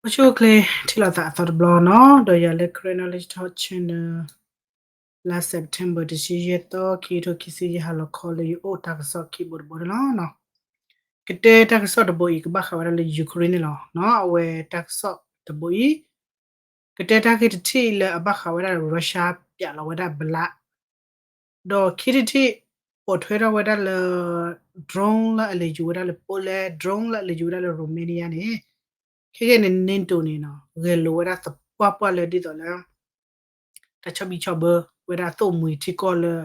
အိၣ်ဆူၣ်အိၣ်ချ့ ထံၣ်လိာ်သးအသီတဘျီနီၤ, ဒီးယၤလၢ Karen Knowledge Talk Channel လါ September တဆံယဲၢ်သီ ခံကထိခံဆံယဲၢ် ဟါလီၤခီလၢယအိၣ်တၢ်ကစီၣ်ခံဘိတဘိန့ၣ်လီၤ. ကတဲတၢ်ကစီၣ်တဘိအံၤ ကဘၣ်ဃးဝဲဒၣ်လၢ Ukraine န့ၣ်လီၤ. အဝဲတၢ်ကစီၣ်တဘိအံၤ ကတဲတၢ်ဂ့ၢ်တထံၣ်လၢအဘၣ်ဃးဝဲဒၣ် Russia ပျးလီၤဝဲဒၣ်ဘလး ဒီးခံထံၣ်တထံၣ် ပိာ်ထွဲထီၣ်ဝဲဒၣ်လၢ drone လၢအလဲၤယူၤဝဲဒၣ်လၢ Poland, drone လၢအလဲၤယူၤဝဲဒၣ်လၢ Romania န့ၣ် ခဲကနံၣ်န့ၣ် NATO န့ၣ်နီၤ ဂဲၤလိာ်ဝဲဒၣ်သပှၢ်ပှၢ်လၢဒ်သိးလၢ တၢ်ဆီၣ်ဘံၣ်ဆီၣ်ဘၢဝဲဒၣ်သိၣ်မှံၤထံကီၢ်လၢ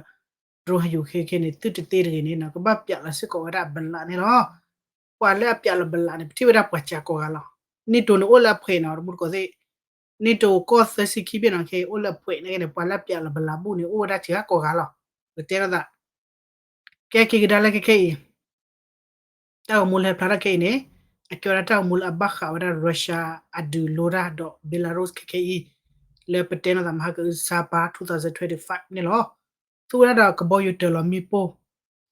drone ဟဲယူၤခဲခဲန့ၣ် သုတသ့တဂ့ၤန့ၣ်နီၤ ကဘၣ်ပျးလီၤစ့ၢ်ကီးဝဲဒၣ်ဘလးန့ၣ်လီၤ. ပှၤလၢအပျးလီၤဘလးန့ၣ် ပထံၣ်ဝဲဒၣ်ပှၤစှၤကိးဂၤလီၤ. NATO န့ၣ်အိၣ်လၢအဖှဲးနီၤ တမူတကိးသ့ၣ် NATO ကီၢ်သၢဆံခံဖျၢၣ်နီၤ ခဲအံၤအိၣ်လၢအဖှဲးန့ၣ် ပှၤလၢအပျးလီၤဘလးဘူၣ်န့ၣ် အိၣ်ဝဲဒၣ်စှၤကိးဂၤလီၤ. ပကတဲလိာ်သး ကဲက့ၤကဒါလၢခဲခဲအံၤ တၢ်ဂီၤမူလၢဟဲဖျါထီၣ်ခဲအံၤန့ၣ် အကဲဝဲဒၣ်တၢ်ဂီၤမူလၢအဘၣ်ဃးဝဲဒၣ် Russia အဒုးလိတၢ်ဒီး Belarus ခဲခဲအံၤ လၢပတဲလိာ်သးမဟါကအု စါပၤ two thousand twenty-five န့ၣ်လီၤ. သူဝဲဒၣ်ဒီးကဘီယူၤတၢၤလီၤမ့ၣ်ပိၢ်,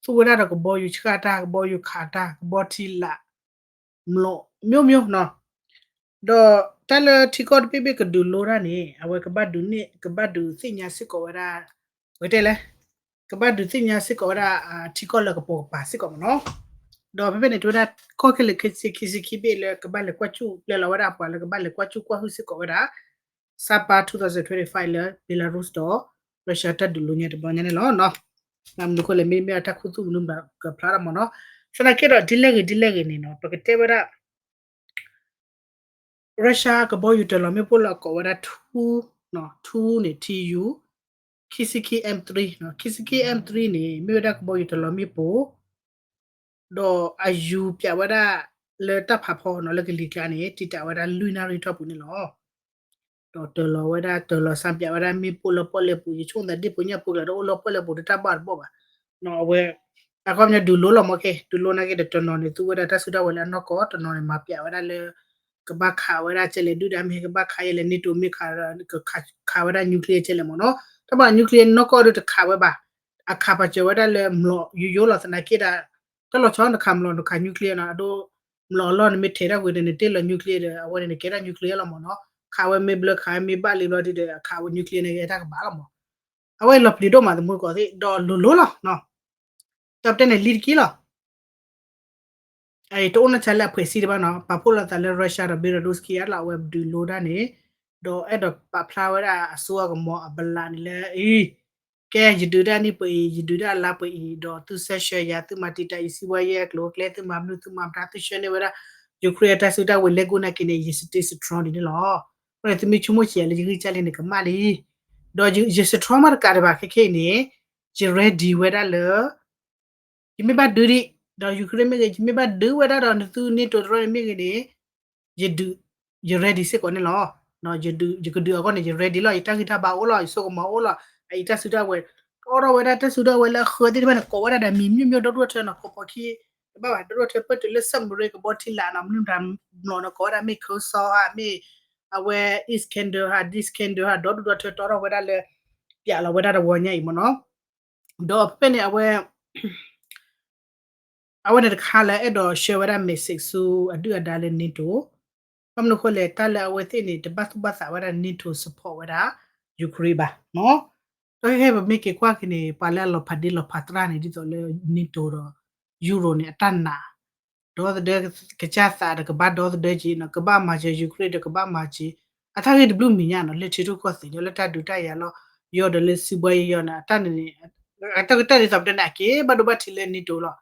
သူဝဲဒၣ်ဒီးကဘီယူၤဆှၣ်တၢ်, ကဘီယူၤခးတၢ်, ကဘီထံလာ်, မျိးမျိးနီၤ. ဒီးတၢ်လၢထံကီၢ်တဘ့ၣ်ဘ့ၣ်ကဒုးလိတၢ်န့ၣ် အဝဲကဘၣ်ဒုးန့ၣ် ကဘၣ်ဒုးသ့ၣ်ညါစ့ၢ်ကီးဝဲဒၣ် ပကတဲလဲၣ် ကဘၣ်ဒုးသ့ၣ်ညါစ့ၢ်ကီးဝဲဒၣ် ထံကီၢ်လၢကပိာ်ကပၤစ့ၢ်ကီးမ့ၢ်နီၤ. ဒီးဖဲဖဲန့ၣ် တဲဝဲဒၣ် ကီၢ်ခဲလၢာ်ခဲဆ့ခံဆံခံဘ့ၣ်လၢကဘၣ်လဲၤကွၢ်စူၣ် ပျဲလီၤဝဲဒၣ်ပှၤလၢကဘၣ်လဲၤကွၢ်စူၣ်ကွၢ်ဟုၣ်စ့ၢ်ကီးဝဲဒၣ် စါပၤ two thousand twenty-five လၢ Belarus ဒီး Russia တၢ်ဒုးလိညါတဘျီညါန့ၣ်လီၤ. မနုၤအဃိလဲၣ် မ့မ့ၢ်အတၢ်ခူသူၣ်မနုၤဘၣ်ကဖျါထီၣ်မ့ၢ်နီၤ. သနာ်က့ဒီး ဒ်လဲၣ်ဂ့ၤဒ်လဲၣ်ဂ့ၤန့ၣ်နီၤ ပကတဲဝဲဒၣ် Russia ကဘီယူၤတၢၤလီၤမ့ၣ်ပိၢ်လၢအကိးဝဲဒၣ် ထူ, ထူန့ၣ် ထူ, ခံဆံခံ M three, ခံဆံခံ M three န့ၣ် မ့ၢ်ဝဲဒၣ်ကဘီယူၤတၢၤလီၤမ့ၣ်ပိၢ် ဒီးအယူၤပျးဝဲဒၣ်လၢတၢ်ဖးဖီနီၤ လၢကလံၤကျါန့ၣ် တံာ်တာ်ဝဲဒၣ်လွံၢ်နၣ်ရံၣ်ထီၣ်ပူၤန့ၣ်လီၤ. ဒီးတၢၤလီၤဝဲဒၣ် တၢၤလီၤစၢ်ပျးဝဲဒၣ်မ့ၣ်ပိၢ်လၢပီၣ်လဲၣ်ပူၤ ယဆိကမိၣ်သးဒ်ပှၤညၣ်ဖိကျါဒီးအိၣ်လၢပီၣ်လဲၣ်ပူၤတၢ်ဘၣ်တဘၣ်ဘၣ်. အဝဲ အကီၢ်ပညီဒုးလိလီၤမ့ၢ်က့ ဒုးလိနာ်က့ဒီးတနီၤန့ၣ် သူဝဲဒၣ်တၢ်စုတၢ်ဝဲၤလၢအနီၢ်ကီၢ် တနီၤန့ၣ် မၤပျးဝဲဒၣ်လၢ ကဘၣ်ခးဝဲဒၣ်ကဲလဲၣ် ဒုၣ်ဒါမ့ၢ်ကဘၣ်ခးယဲလဲၣ် NATO မ့ၢ်ခး ခးဝဲဒၣ် nuclear ကဲလဲၣ်မ့ၢ်နီၤ. တၢ်ဘၣ် nuclear နီၢ်ကီၢ်ဒုးတခးဝဲဘၣ်. အခးပာ်စၢၤဝဲဒၣ်လၢမျိးယိယိလီၤသနာ်က့ဒီး တၢ်လီၤဆီနခးမျိး နခး nuclear နီၤ အဒိ မျိးအလီၢ်နမ့ၢ်ထဲးထီၣ်ကွံာ်န့ၣ် နတ့ၢ်လီၤ nuclear ဒီး အဝဲန့ၣ်နကဲထီၣ် nuclear လီၤမ့ၢ်နီၤ. ခးဝဲမ့ၢ်ဘျၢခးဝဲမ့ၢ်ဘၣ်လံဘျီဒ်ဒီး အခးဝဲ nuclear န့ၣ်ကဲတၢ်ကဘၣ်လီၤမ့ၢ်. အဝဲအံၤလီၤပျံၤဒိၣ်မးသမူတကိးသ့ၣ် ဒီးလိၤလိၤလီၤ. တၢ်ပတဲန့ၣ်လံတက့ၢ်လီၤ. အတအိၣ်နီၢ်ဆါလၢအဖှဲးစံတဘၣ်နီၤ ပာ်ဖှိၣ်လိာ်သးလၢ Russia ဒီး Belarus ခံဂၤလီၤ အဝဲဒုးလိတၢ်န့ၣ် ဒီးအဲၣ်ဒိးပာ်ဖျါဝဲဒၣ်အစိအကမီၤအဘလးန့ၣ်လၢအံၤ ကဲ ယဒုးတၢ်န့ၢ်ပှဲၤအံၤ ယဒုးတၢ်လါပှဲၤအံၤ ဒီးသုဆၢဆှၢယၤ သုမၤတံာ်တာ်အံၤ စံးဘှါယဲၢ်ကျိၤကျဲ သုမၤမနုၤသုမၤမတၤ သုဆှၢန့ၢ်ဝဲဒၣ် Ukraine အတၢ်စုတၢ်ဝဲၤလၢဂုၢ်နာ်က့န့ၣ် ယ stay strong ဒ်န့ၣ်လီၤ. အဃိန့ၣ် သုမ့ၢ်ဆိကမိၣ်ဆံးယၤလၢယဂံၢ်စၢ်လံန့ၣ် ကမၣ်လံ. ဒီးယ strong မးတကးဒံးဘၣ် ခဲခဲအံၤန့ၣ် ယ ready ဝဲဒၣ်လၢ ယမ့ၢ်ဘၣ်ဒုးဒံး ဒီး Ukraine မ့ၢ်ဂ့ၤ ယမ့ၢ်ဘၣ်ဒုးဝဲဒၣ်ဒီး နသု NATO တရီန့ၣ်မ့ၢ်ဂ့ၤန့ၣ် ယဒုး ယ ready စ့ၢ်ကီးန့ၣ်လီၤ. ယဒုး ယကဒုးအဂီၢ်န့ၣ် ယ ready လီၤ ယတၢ်ဂံၢ်တၢ်ဘါအိၣ်လီၤ ယစိကမီၤအိၣ်လီၤ အအံၤတၢ်စုတၢ်ဝဲၤ တီထီၣ်ဝဲဒၣ်တၢ်စုတၢ်ဝဲၤလၢအဃၢၤသ့ၣ်တဖၣ်န့ၣ် ကိးဝဲဒၣ်ဒီးမံၤမံၤမံၤဒီဒူၣ်ဒီထၢနီၤ ဖီဖီခံ တဘၣ်ဘၣ် ဒီဒူၣ်ဒီထၢပၢၢ်တုၤလၢ submarine ကဘီထံလာ်နီၤ မနုၤမတၤမျိးနီၤ ကိးဝဲဒၣ်မ့ၢ် Kherson ဟါ မ့ၢ် အဝဲ Iskander ဟါ Iskander ဟါ ဒီဒူၣ်ဒီထၢတီထီၣ်ဝဲဒၣ်လၢ ပျးလီၤဝဲဒၣ်တဝီညါအံၤမ့ၢ်နီၤ. ဒီးဖဲဖဲန့ၣ် အဝဲ အဝဲန့ၣ်တခါလၢအဲၣ်ဒိးဆှၢဝဲဒၣ် message ဆူအဒုၣ်အဒါလၢ NATO ဘၣ်မနုၤအဃိလဲၣ် တၢ်လၢအဝဲသ့ၣ်န့ၣ် တဘၣ်သူၣ်ဘၣ်သးဝဲဒၣ် NATO support ဝဲဒၣ် Ukraine ဘၣ်နီၤ. ဒီးခဲခဲပမ့ၢ်က့ၤကွၢ်က့ၤန့ၣ် ပှၤလၢအလီၤဖးဒ့လီၤဖးသရၣ်န့ၣ် ဒ်သိးလၢ NATO ဒီး Euro န့ၣ် အတၢ်နာ် ဒီသဒၢကစၢ်သးဒီးကဘၣ်ဒီသဒၢက့ၤနီၤ ကဘၣ်မၤစၢၤ Ukraine ဒီးကဘၣ်မၤစၢၤ အတၢ်ဂ့ၢ်တဘျုးမံၤညါနီၤ လၢထံထူၣ်ကီၢ်သဲးညီ လၢတၢ်ဒုးတၢ်ယၤလီၤ ယီၤဒီးလၢစုဘှါယီၤန့ၣ် အတၢ်န့ၣ်န့ၣ် အတၢ်ကတၢၢ်ဒ်သိးပတဲန့ၣ် အက့ၤဘၣ်ဒိဘၣ်ထံးလၢ NATO လီၤ.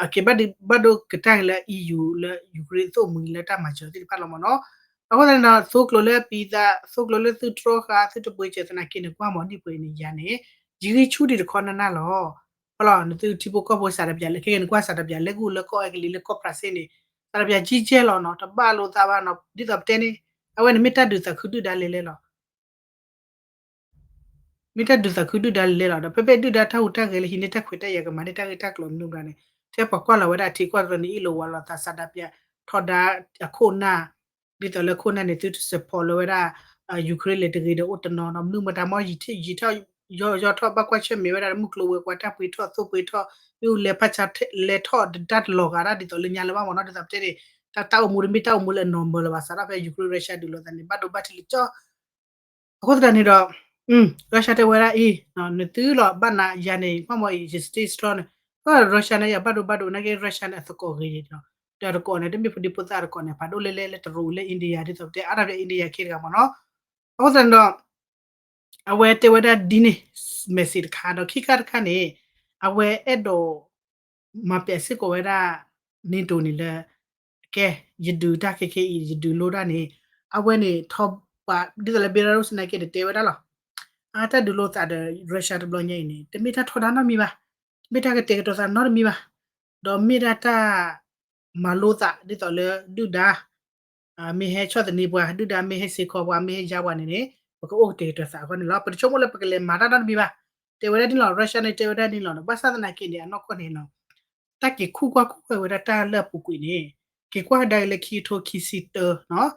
အက့ၤဘၣ်ဒိဘၣ်ဒိကတၢၢ်လၢ EU လၢ Ukraine သိၣ်မှံၤလၢတၢ်မၤစၢၤသ့ၣ်တဖၣ်လီၤမ့ၢ်နီၤ. အဃိသတးန့ၣ်ဒီး သိကျိၤလၢပံသး သိကျိၤလၢသုတြီဃာ် သုတပှ့ၤစၢၤသနာ်က့န့ၣ် ကွၢ်မီၤဒ်ပှဲၤန့ၣ်ယၤန့ၣ် ယဂံၢ်ဆူၣ်ဒံးတခီနၢ်နၢ်လီၤ. ဖီလီၤ နသုထံဖိကီၢ်ဖိစးတပျးလၢ ခဲကဲန့ၣ်ကွၢ်စးတပျးလၢဂုၢ်လၢကီၢ်အဲကလံးလၢကီၢ်ဖရၣ်စ့ၣ်န့ၣ် စးတပျးကံကဲလီၤနီၤ တဘၣ်လိာ်သးဘၣ်နီၤ ဒ်သိးပတဲန့ၣ် အဝဲန့ၣ်မ့ၢ်တၢ်ဒုးသးခုဒုၣ်ဒါလဲၤလဲၤလီၤ. မ့ၢ်တၢ်ဒုးသးခုဒုၣ်ဒါလဲၤလဲၤလီၤ ဒီးဖဲဖဲဒုၣ်ဒါတၢ်ဟူးတၢ်ဂဲၤလၢဟံးန့ၢ်တၢ်ခွဲးတၢ်ယာ်ကမၤန့ၢ်တၢ်ဂ့ၢ်တၢ်ကျိၤမနုၤဘျီန့ၣ် ထဲပှၤကွၢ်လီၤဝဲဒၣ်ထံကွၢ်တရၢန့ၣ် အ့ၣ်လိာ်ဝးလိာ်သးစးတပျး ထီဒါအခိၣ်နၢ် ဒ်သိးလၢခိၣ်နၢ်န့ၣ် သုတ support လၢၤဝဲဒၣ် Ukraine လဲၤတဂ့ၤဒီးအိၣ်တနီၤနီၤ မနုၤမတၤမ့ၢ်ယံာ်ထီၣ် ယံာ်ထီၣ် ယီၤယီၤထီၣ်ဘၣ်ကွၢ်ဆၢၣ်မဲာ်ဝဲဒၣ်မုၢ်ကျိၤဝဲၤကွာ်တၢ်ပှ့ၤထီၣ်သိၣ်ပှ့ၤထီၣ် မ့ၣ်အူလဲၤဖးဆါလဲၤထီၣ်ဒတၢ်တလီၤဂာ်ဒၣ်ဒ်သိးလၢညါလၢၤဘၣ်မ့ၢ်နီၤ ဒ်သိးပတဲန့ၣ် တၢ်အိၣ်မူတမ့ၢ်တၢ်အိၣ်မူလၢအ normal လၢၤဘၣ် စးထီၣ်ဖဲ Ukraine Russia ဒုးလိာ်သးန့ၣ် ဘၣ်ဒိဘၣ်ထံးလၢကၠီ အဃိသတးန့ၣ်ဒီး Russia တဲဝဲဒၣ်အံၤ နသုလီၤဘၣ်နၤယၤန့ၣ် ကွၢ်မီၤအံၤ ယ stay strong န့ၣ် Russia န့ၣ် ယဘၣ်ဒိဘၣ်ဒိနာ်က့ Russia န့ၣ် အသကိးဂ့ၤန့ၣ်ဒီး ဒီးတကိးန့ၣ် တမ့ၢ်ဖိဒံဖိသၣ်တကိးန့ၣ် ဖးဒိၣ်လဲၣ်လဲၣ်လၢတရူးလၢ India ဒ်သိးပတဲ အါထီၣ်ဖဲ India ခ့တဂၤမ့ၢ်နီၤ အဃိသတးန့ၣ်ဒီး အဝဲတဲဝဲဒၣ်ဒ်န့ၣ် message တခါ ဒီးခံခါတခါန့ၣ် အဝဲအဲၣ်ဒိး မၤပျဲစ့ၢ်ကီးဝဲဒၣ် NATO န့ၣ်လၢ ကဲ ယဒုးတၢ်ခဲခဲအံၤ ယဒုးလိတၢ်န့ၣ် အဝဲန့ၣ်ထီၣ်ပှၤ ဒ်သိးလၢ Belarus နာ်က့န့ၣ် တဲဝဲဒၣ်လီၤ အတၢ်ဒုးလိသးဒီး Russia တဘျီညါအံၤန့ၣ် တမ့ၢ်တၢ်ထီဒါနီတမံၤဘၣ် တမ့ၢ်တၢ်ကတဲာ်ကတီၤသးနီတမံၤဘၣ် ဒီးမ့ၢ်ဒၣ်တၢ် မၤလိသး ဒ်သိးလၢဒုၣ်ဒါ မ့ၢ်ဟဲဆီၣ်သနံးပှၤ ဒုၣ်ဒါမ့ၢ်ဟဲစ့ၢ်ကီးပှၤ မ့ၢ်ဟဲယါပှၤန့ၣ်န့ၣ် ပကအိၣ်ကတဲာ်ကတီၤသးအဂီၢ်န့ၣ်လီၤ. ပတဆိကမိၣ်လၢပကလဲၤမၤတၢ်နီတမံၤဘၣ်. တဲဝဲဒၣ်န့ၣ်လီၤ Russia န့ၣ် တဲဝဲဒၣ်န့ၣ်လီၤ. ဘၣ်ဆၣ်သနာ်က့န့ၣ် အနီၢ်ကီၢ်န့ၣ်လီၤ တၢ်က့ၤခူၣ်ကွၢ်ခူၣ်ကွၢ်ဝဲဒၣ်တၢ်လၢအပူၤကွံာ်န့ၣ် က့ၤကွၢ်ကဒါက့ၤလၢခံကထိခံဆံတၢ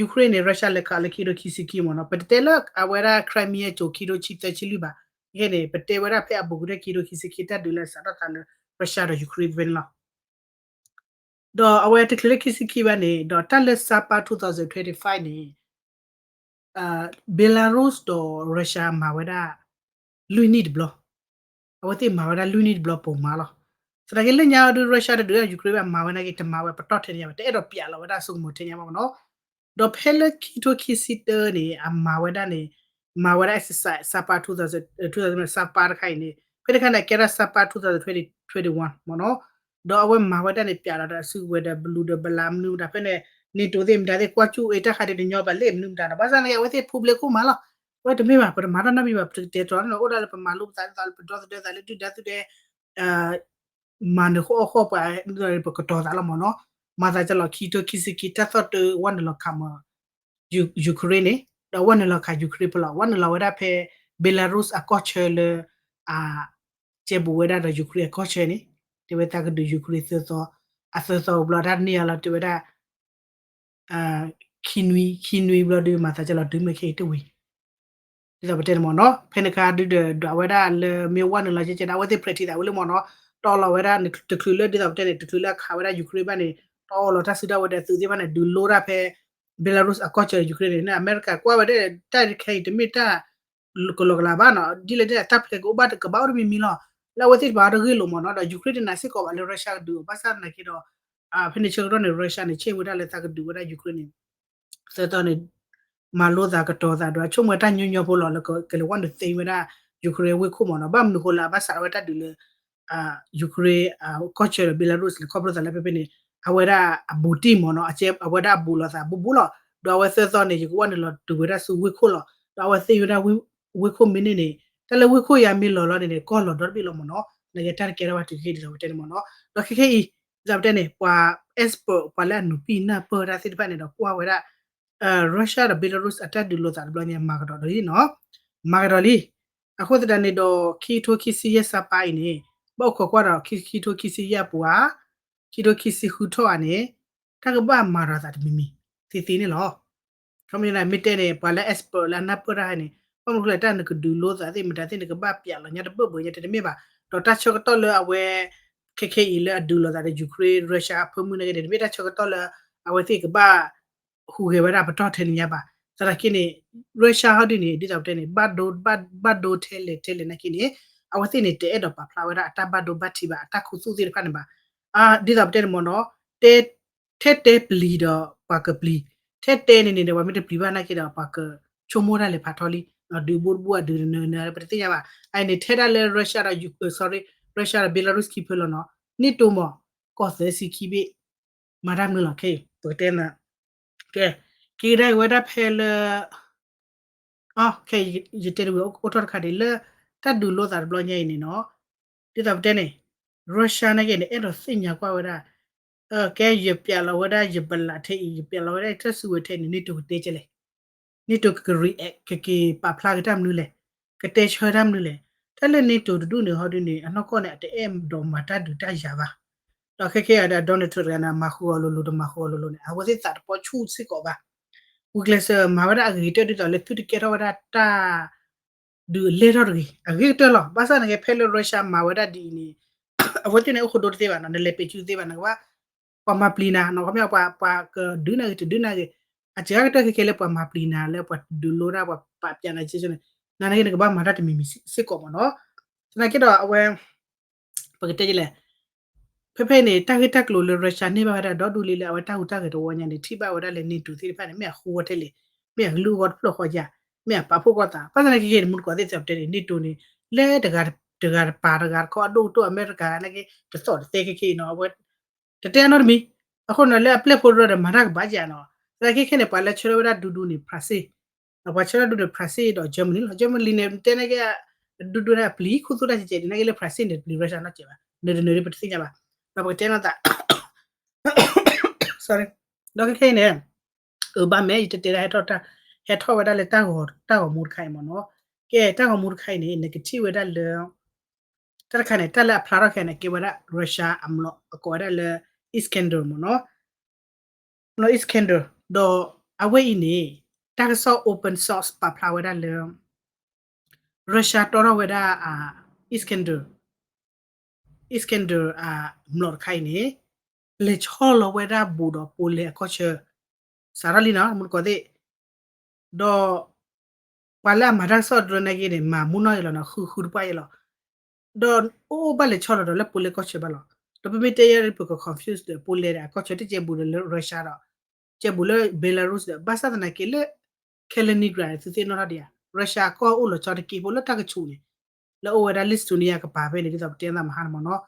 Ukraine န့ၣ် Russia လဲၤခးလၢခံကထိခံဆံခံမ့ၢ်နီၤ. ပတတဲလၢအဝဲဒၣ် Crimea ကၠိၤခံကထိဆံသၢဆံလွံၢ်ဘၣ်. ခဲန့ၣ် ပတဲဝဲဒၣ်ဖဲအပူၤကွံာ်ထဲခံကထိခံဆံခံ တၢ်ဒုးလၢအစးထီၣ်သးလၢ Russia ဒီး Ukraine ဖဲန့ၣ်လီၤ. ဒီးအဝဲတချုးလၢခံဆံခံဘၣ်န့ၣ် ဒီးတၢ်လၢ Sapa two thousand twenty-five န့ၣ် Belarus ဒီး Russia မၤဝဲဒၣ် လွံၢ်နံၣ်တဘျီ အဝဲသ့ၣ်မၤဝဲဒၣ်လွံၢ်နံၣ်တဘျီပိာ်မးလီၤ. သနာ်က့လၢညါအီၤဒုး Russia တဒုး Ukraine ဘၣ်မၤဝဲနာ်က့ တမၤဝဲပတီၢ်ထဲန့ၣ်ညါဘၣ် တအဲၣ်ဒိးပျးလီၤဝဲဒၣ်အစိကမီၤထဲညါဘၣ်မ့ၢ်နီၤ. ဒီးဖဲလၢခံကထိခံဆံတၢန့ၣ် အမၤဝဲဒၣ်န့ၣ် မၤဝဲဒၣ် exercise Sapa two thousand two thousand Sapa တခါအံၤန့ၣ် ဖဲတခါန့ၣ် ကဲထီၣ် Sapa two thousand twenty twenty-one မ့ၢ်နီၤ. ဒီးအဝဲမၤဝဲဒၣ်န့ၣ် ပျးလီၤဒီးအစုကဝဲၤဒီးဘလူးဒီးဘလးမနုၤမတၤ ဖဲန့ၣ် NATO သ့ၣ်မတၤသ့ၣ် ကွၢ်ကၠူၣ်အ့ၣ်တၢ်ခါဒ်တညီဘၣ်လၢမနုၤမတၤနီၤ. ဘၣ်ဆၣ်န့ၣ် အဝဲသ့ၣ်ဖူဘျ့ခိၣ်မးလီၤ. အဝဲတမ့ၢ်ဘၣ် ပတမၤတၢ်နီတမံၤဘၣ် ပတကတဲာ်ကတီၤန့ၣ် အိၣ်ဒၣ်လၢပမၤလိပသးဒ်သိးလၢပဒီသဒၢသးလၢဒုၣ်ဒါသုဒဲ မၤနၢၤဃီအီၣ်ဃီပှၤ ပကတီၤသးလီၤမ့ၢ်နီၤ. မၤသးကလီၤခံကထိခံဆံခံ တၢ်သီၣ်တၢ ဝဲနုာ်လီၤခးမီၤ Ukraine န့ၣ် ဒီးဝဲနုာ်လီၤခး Ukraine ဖဲလီၤ ဝဲနုာ်လီၤဝဲဒၣ်ဖဲ Belarus အကီၢ်ဆၢလၢ အ ကဲဘူးဝဲဒၣ်ဒီး Ukraine အကီၢ်ဆၢန့ၣ် တဲဝဲသးကဒုး Ukraine သၢသီ အသၢသီဘျီတၢ်တန့ၢ်အလီၤ တဲဝဲဒၣ် ခံနွံ ခံနွံဘျီဒုး မၤသးကလီၤတုၤမ့ၢ်ခဲအံၤတဝံၤ ဒ်သိးပတဲန့ၣ်မ့ၢ်နီၤ ဖဲန့ၣ်ခါဒုးဒီး ဒွးဝဲဒၣ်လၢမ့ၢ်ဝဲနုာ်လီၤကဲကဲန့ၣ် အဝဲသ့ၣ် practice သးဝဲလၢမ့ၢ်နီၤ တီၢ်လီၤဝဲဒၣ် တချုးလၢဒ်သိးပတဲန့ၣ် တချုးလၢအခးဝဲဒၣ် Ukraine ဘၣ်န့ၣ် တီၢ်လီၤတၢ်စုတၢ်ဝဲၤဒီးသုးသ့ၣ်တဖၣ်န့ၣ် ဒုးလိတၢ်ဖဲ Belarus အကီၢ်ဆၢ Ukraine န့ၣ် အမဲရကၤကွၢ်ဝဲဒၣ် တၢ်ခဲအံၤတမ့ၢ်တၢ် ကလီကလးဘၣ်နီၤ ဒ်လဲၣ်ဒ်လဲၣ် တၢ်ဖျဲးကအိၣ်ဘၣ်ကဘၣ်အိၣ်တမံၤမံၤလီၤ လၢအဝဲသ့ၣ်တဖၣ်တဂ့ၢ်လိာ်မ့ၢ်နီၤ ဒီး Ukraine တနာ်စ့ၢ်ကီးဘၣ်လၢ Russia ကဒုးအီၤ ဘၣ်ဆၣ်သနာ်က့ဒီး ဖဲန့ၣ်ဆၢကတီၢ်န့ၣ် Russia န့ၣ် ဆ့ၣ်ဝဲဒၣ်လၢသးကဒုးဝဲဒၣ် Ukraine န့ၣ် သၢသီန့ၣ် မၤလိသးကတီၤသးဒီး အဆိကမိၣ်တၢ်ညီညီဖိလီၤ လၢကလဲၤဝဲနုာ်သ့ဝဲဒၣ် Ukraine ဝ့ၢ်ခိၣ်မ့ၢ်နီၤ ဘၣ်မနုၤဃိလၢအဘၣ်စးထီၣ်ဝဲတၢ်ဒုးလၢ Ukraine ကီၢ်ဆၢဒီး Belarus လၢခီဖျိသးလၢဖဲဖဲန့ၣ် အဝဲဒၣ်အဘူးတံၢ်မ့ၢ်နီၤ အဝဲဒၣ်အဘူးလိာ်သးဘူးဘူးလီၤ ဒီးအဝဲသၢသီန့ၣ် ယကဝဲနုာ်လီၤတုၤဝဲဒၣ်ဆူဝ့ၢ်ခိၣ်လီၤ ဒီးအဝဲသ့ဝဲဒၣ် ဝ့ၢ်ခိၣ်မ့ၢ်န့ၢ်န့ၣ် တၢ်လၢဝ့ၢ်ခိၣ်ယၤမ့ၢ်လီၤလီၤန့ၣ်န့ၣ် ကီၢ်လီၤဒီတဘ့ၣ်လီၤမ့ၢ်နီၤ နကဲတၢ်တကဲထီၣ်ဘၣ်တုၤခဲအံၤဒ်သိးပတဲန့ၣ်မ့ၢ်နီၤ ဒီးခဲခဲအံၤ ဒ်သိးပတဲန့ၣ် ပှၤ expert ပှၤလၢအနုာ်ပံာ်နၢ်ပၢၢ်တၢ်သ့ၣ်တဖၣ်န့ၣ်ဒီးကွၢ်ဝဲဒၣ် Russia ဒီး Belarus အတၢ်ဒုးလိာ်သးတဘျီညါ မၤကဒီးဒီးလံနီၤ မၤကဒီးလံ အဃိသတးန့ၣ်ဒီး ခံကထိခံဆံယဲၢ် Sapa အံၤန့ၣ် ဘၣ်အိၣ်ခိးကွၢ်ဒီး ခံကထိခံဆံယဲၢ်အပူၤဧါ ခံကထိခံဆံဃုထီၣ်ဧါန့ၣ် တၢ်ကဘၣ်မၤဒီးသးတမံၤမံၤ သ့သ့န့ၣ်လီၤ ခီမ့ၢ်မ့ၢ်တဲန့ၣ် ပှၤလၢ expert လၢအနၢ်ပၢၢ်တၢ်န့ၣ် ဘၣ်မနုၤဃိလဲၣ် တၢ်နကဒုးလိသးသ့ၣ်မတၤသ့ၣ် နကဘၣ်ပျးလီၤညါတဘၢၣ်ဘၢညါတမ့ၢ်ဘၣ် ဒီးတၢ်ဆၢကတီၢ်လၢအဝဲ ခဲခဲအံၤလၢအဒုးလိာ်သးဒီး Ukraine Russia အဖၢမုၢ်နာ်က့န့ၣ် တမ့ၢ်တၢ်ဆၢကတီၢ်လၢ အဝဲသ့ၣ်ကဘၣ် ဟူးဂဲၤဝဲဒၣ်ပတီၢ်ထဲန့ၣ်ညါဘၣ် သနာ်က့န့ၣ် Russia ဟီဒုန့ၣ် ဒ်သိးပတဲန့ၣ် ဘၣ်ဒိထဲလဲၣ်ထဲလဲၣ်နာ်က့န့ၣ် အဝဲသ့ၣ်န့ၣ် တအဲၣ်ဒိးပာ်ဖျါဝဲဒၣ်အတၢ်ဘၣ်ဒိဘၣ်ထံးဘၣ် အတၢ်ခူသူၣ်သ့ၣ်တဖၣ်န့ၣ်ဘၣ် ဒ်သိးပတဲန့ၣ်မ့ၢ်နီၤ ထဲတဲပျံၤဒီးပှၤကပျံၤ ထဲတဲန့ၣ်န့ၣ်ဒီး ပှၤမ့ၢ်တပျံၤဘၣ်နာ်က့ဒီး ပှၤကဆိကမိၣ်တၢ်လဲၤဖးထီလံ ဒုးဘူးတဘူးအဒုးနၢၤနၢၤ ပတသ့ၣ်ညါဘၣ် အန့ၣ်ထဲဒၣ်လၢ Russia ဒီး sorry Russia ဒီး Belarus ခံဖုလီၤနီၤ NATO မ့ၢ် ကီၢ်သၢဆံခံဘ့ၣ် မၤတၢ်မနုၤလီၤခဲအံၤ ပကတဲနၤ ကဲ က့ၤကဒါက့ၤဝဲဒၣ်ဖဲလၢ ခဲ ယတဲတဝံၤအိၣ်ထီၣ်တခါဒံးလၢ တၢ်ဒုးလိသးတဘျီညါအံၤန့ၣ်နီၤ ဒ်သိးပတဲန့ၣ် Russia နာ်က့န့ၣ် အဲၣ်ဒိးသ့ၣ်ညါကွၢ်ဝဲဒၣ် ကဲ ယပျးလီၤဝဲဒၣ်ယပလးထဲအံၤ ယပျးလီၤဝဲဒၣ်တၢ်စုကဝဲၤထဲအံၤန့ၣ် NATO ကတဲကဲလဲၣ် NATO ကက react ကက့ၤပာ်ဖျါက့ၤတၢ်မနုၤလဲၣ် ကတဲဆၢတၢ်မနုၤလဲၣ် တၢ်လၢ NATO တဒူၣ်န့ၣ်ဟီဒုန့ၣ် အနီၢ်ကီၢ်န့ၣ် အတအဲၣ်ဒိးမၤတၢ်ဒုးတၢ်ယၤဘၣ် ဒီးခဲခဲအံၤဒီး Donald Trump တဂၤန့ၣ် မၤဃုာ်အီၤလိၤလိၤ တမၤဃုာ်အီၤလိၤလိၤန့ၣ် အဝဲသ့ၣ်သးတပီဆူၣ်စ့ၢ်ကီးဘၣ် ဝံၤကျဲးစၢးမၤဝဲဒၣ်အဂ့ၤကတၢၢ် ဒ်သိးလၢသုတကဲထီၣ်ဝဲဒၣ်တၢ် ဒုးအလဲၢ်ထီၣ်တဂ့ၤ အဂ့ၤကတၢၢ်လီၤ. ဘၣ်ဆၣ်န့ၣ်က့ ဖဲလၢ Russia မၤဝဲဒၣ်ဒ်အံၤန့ၣ် အဝဲသ့ၣ်န့ၣ် အိၣ်ခိးဒိတသ့ဘၣ်နီၤ နလဲၤပ့းစုတသ့ဘၣ် နကဘၣ် ပှၤမၤပျံၤနၤနီၤ, ခီပညီ ပှၤ ပှၤကဒုးနၤဂ့ၤ တဒုးနၤဂ့ၤ, အစှၤကတၢၢ်ခဲခဲလၢပှၤမၤပျံၤနၤလၢပှၤဒုးလိတၢ် ပှၤပာ်ပျံၤနၤကဲန့ၣ်, နၤန့ၣ်ဂ့ၤ နကဘၣ်မၤတၢ်တမံၤမံၤစ့ၢ်ကီးမ့ၢ်နီၤ. သနာ်က့ဒီးအဝဲ ပကတဲဒ်လဲၣ်, ဖဲဖဲအံၤန့ၣ် တၢ်ဂ့ၢ်တၢ်ကျိၤလၢ Russia န့ၢ်ဘၣ်ဝဲဒၣ်ဒီဒူၣ်လံလၢအဝဲတၢ်ဟူးတၢ်ဂဲၤတဝီညါန့ၣ် ထံၣ်ဘၣ်ဝဲဒၣ်လၢ NATO သ့ၣ်တဖၣ်န့ၣ် မ့ၢ်အဃူဝဲထဲလဲၣ်, မ့ၢ်အကလုၢ်အဂီၢ်တဖျၢၣ်ဃီဧါ, မ့ၢ်အပာ်ဖှိၣ်ကီၢ်သး, ဘၣ်ဆၣ်သနာ်က့ခဲအံၤန့ၣ် မူတကိးသ့ၣ်သ့ၣ်တဲန့ၣ် NATO န့ၣ် လၢတဂၤတပၤတဂၤတခီအဒိၣ်ကတၢၢ် အမဲရကၤနာ်က့ တသီၣ်တသဲခဲခဲအံၤနီၤ, အဝဲ တတဲအနီတမံၤ, အဃိန့ၣ်လၢအပျဲၢ်ဖိတရၢဒီးမၤတၢ်ကဘၣ်ယၤနီၤ, သနာ်က့ခဲန့ၣ် ပှၤလၢဆှၢထီၣ်ဝဲဒၣ်ဒူဒူန့ၣ် France, ပှၤဆှၢထီၣ်ဒူန့ၣ် France ဒီး Germany လီၤ, Germany န့ၣ် တဲနာ်က့ ဒူဒူန့ၣ်အပျံၤခူသူၣ်တၢ်ကဲးကဲးဒ်နာ်က့လၢ France န့ၣ် တပျံၤ Russia နီတစဲးဘၣ်, နတနၢၤဒ်ပတသ့ၣ်ညါဘၣ်, ဒီးပကတဲနီၤသး sorry, ဒီးခဲခဲအံၤန့ၣ် အၢ ဘၣ်မ့ၢ်ယတတဲဒၣ်ဟဲထီၣ်တၢ် ဟဲထီၣ်ဝဲဒၣ်လၢတၢ်ဂီၤမူတခါအံၤမ့ၢ်နီၤ, ကဲတၢ်ဂီၤမူတခါအံၤန့ၣ် နကထံၣ်ဝဲဒၣ်လၢ တၢ်တခါန့ၣ် တၢ်လၢအဖျါထီၣ်ခဲန့ၣ် ကဲဝဲဒၣ် Russia အမျိာ် အကိးဝဲဒၣ်လၢ Iskander မ့ၢ်နီၤ, မ့ၢ်နီၤ Iskander, ဒီးအဝဲအံၤန့ၣ် တၢ်ကစီၣ် open source ပာ်ဖျါဝဲဒၣ်လၢ Russia တီထီၣ်ဝဲဒၣ် Iskander, Iskander အမျိာ်တခါအံၤန့ၣ် လဲၤဆီလီၤဝဲဒၣ်ဘူးဒီး Poland အကီၢ်ဆၢ စးထီၣ်လံနီၤ မူတကိးသ့ၣ်, ဒီးပှၤလၢအမၤတၢ်ကစီၣ်တရၢနာ်က့န့ၣ် မၤမူနီၢ်ယဲလီၤနီၤ, ဃုဃုတပှၢ်ယဲလီၤ, ဒီးအိၣ်အိၣ်ဘၣ်လဲၤဆီလီၤဒီးလၢ Poland ကီၢ်ဆၢဘၣ်လီၤ, ဒီးပမ့ၢ်တဲယဲပက confuse ဒီး Poland ဒီး အကီၢ်ဆၢတကဲဘူးဒီးလၢ Russia ဒီး ကဲဘူးလၢ Belarus ဒီး ဘၣ်ဆၣ်သနာ်က့လၢ Kaliningrad သုသ့ၣ်နီၣ်ထီၣ်ဒံးဧါ, Russia ကီၢ်အိၣ်လီၤဆီတက့ၢ်ဖိလၢတၢ်ကဆူးန့ၣ် လၢအိၣ်ဝဲဒၣ် Lithuania ကပၤဖဲန့ၣ် ဒ်သိးပတဲသးမဟါန့ၣ်မ့ၢ်နီၤ,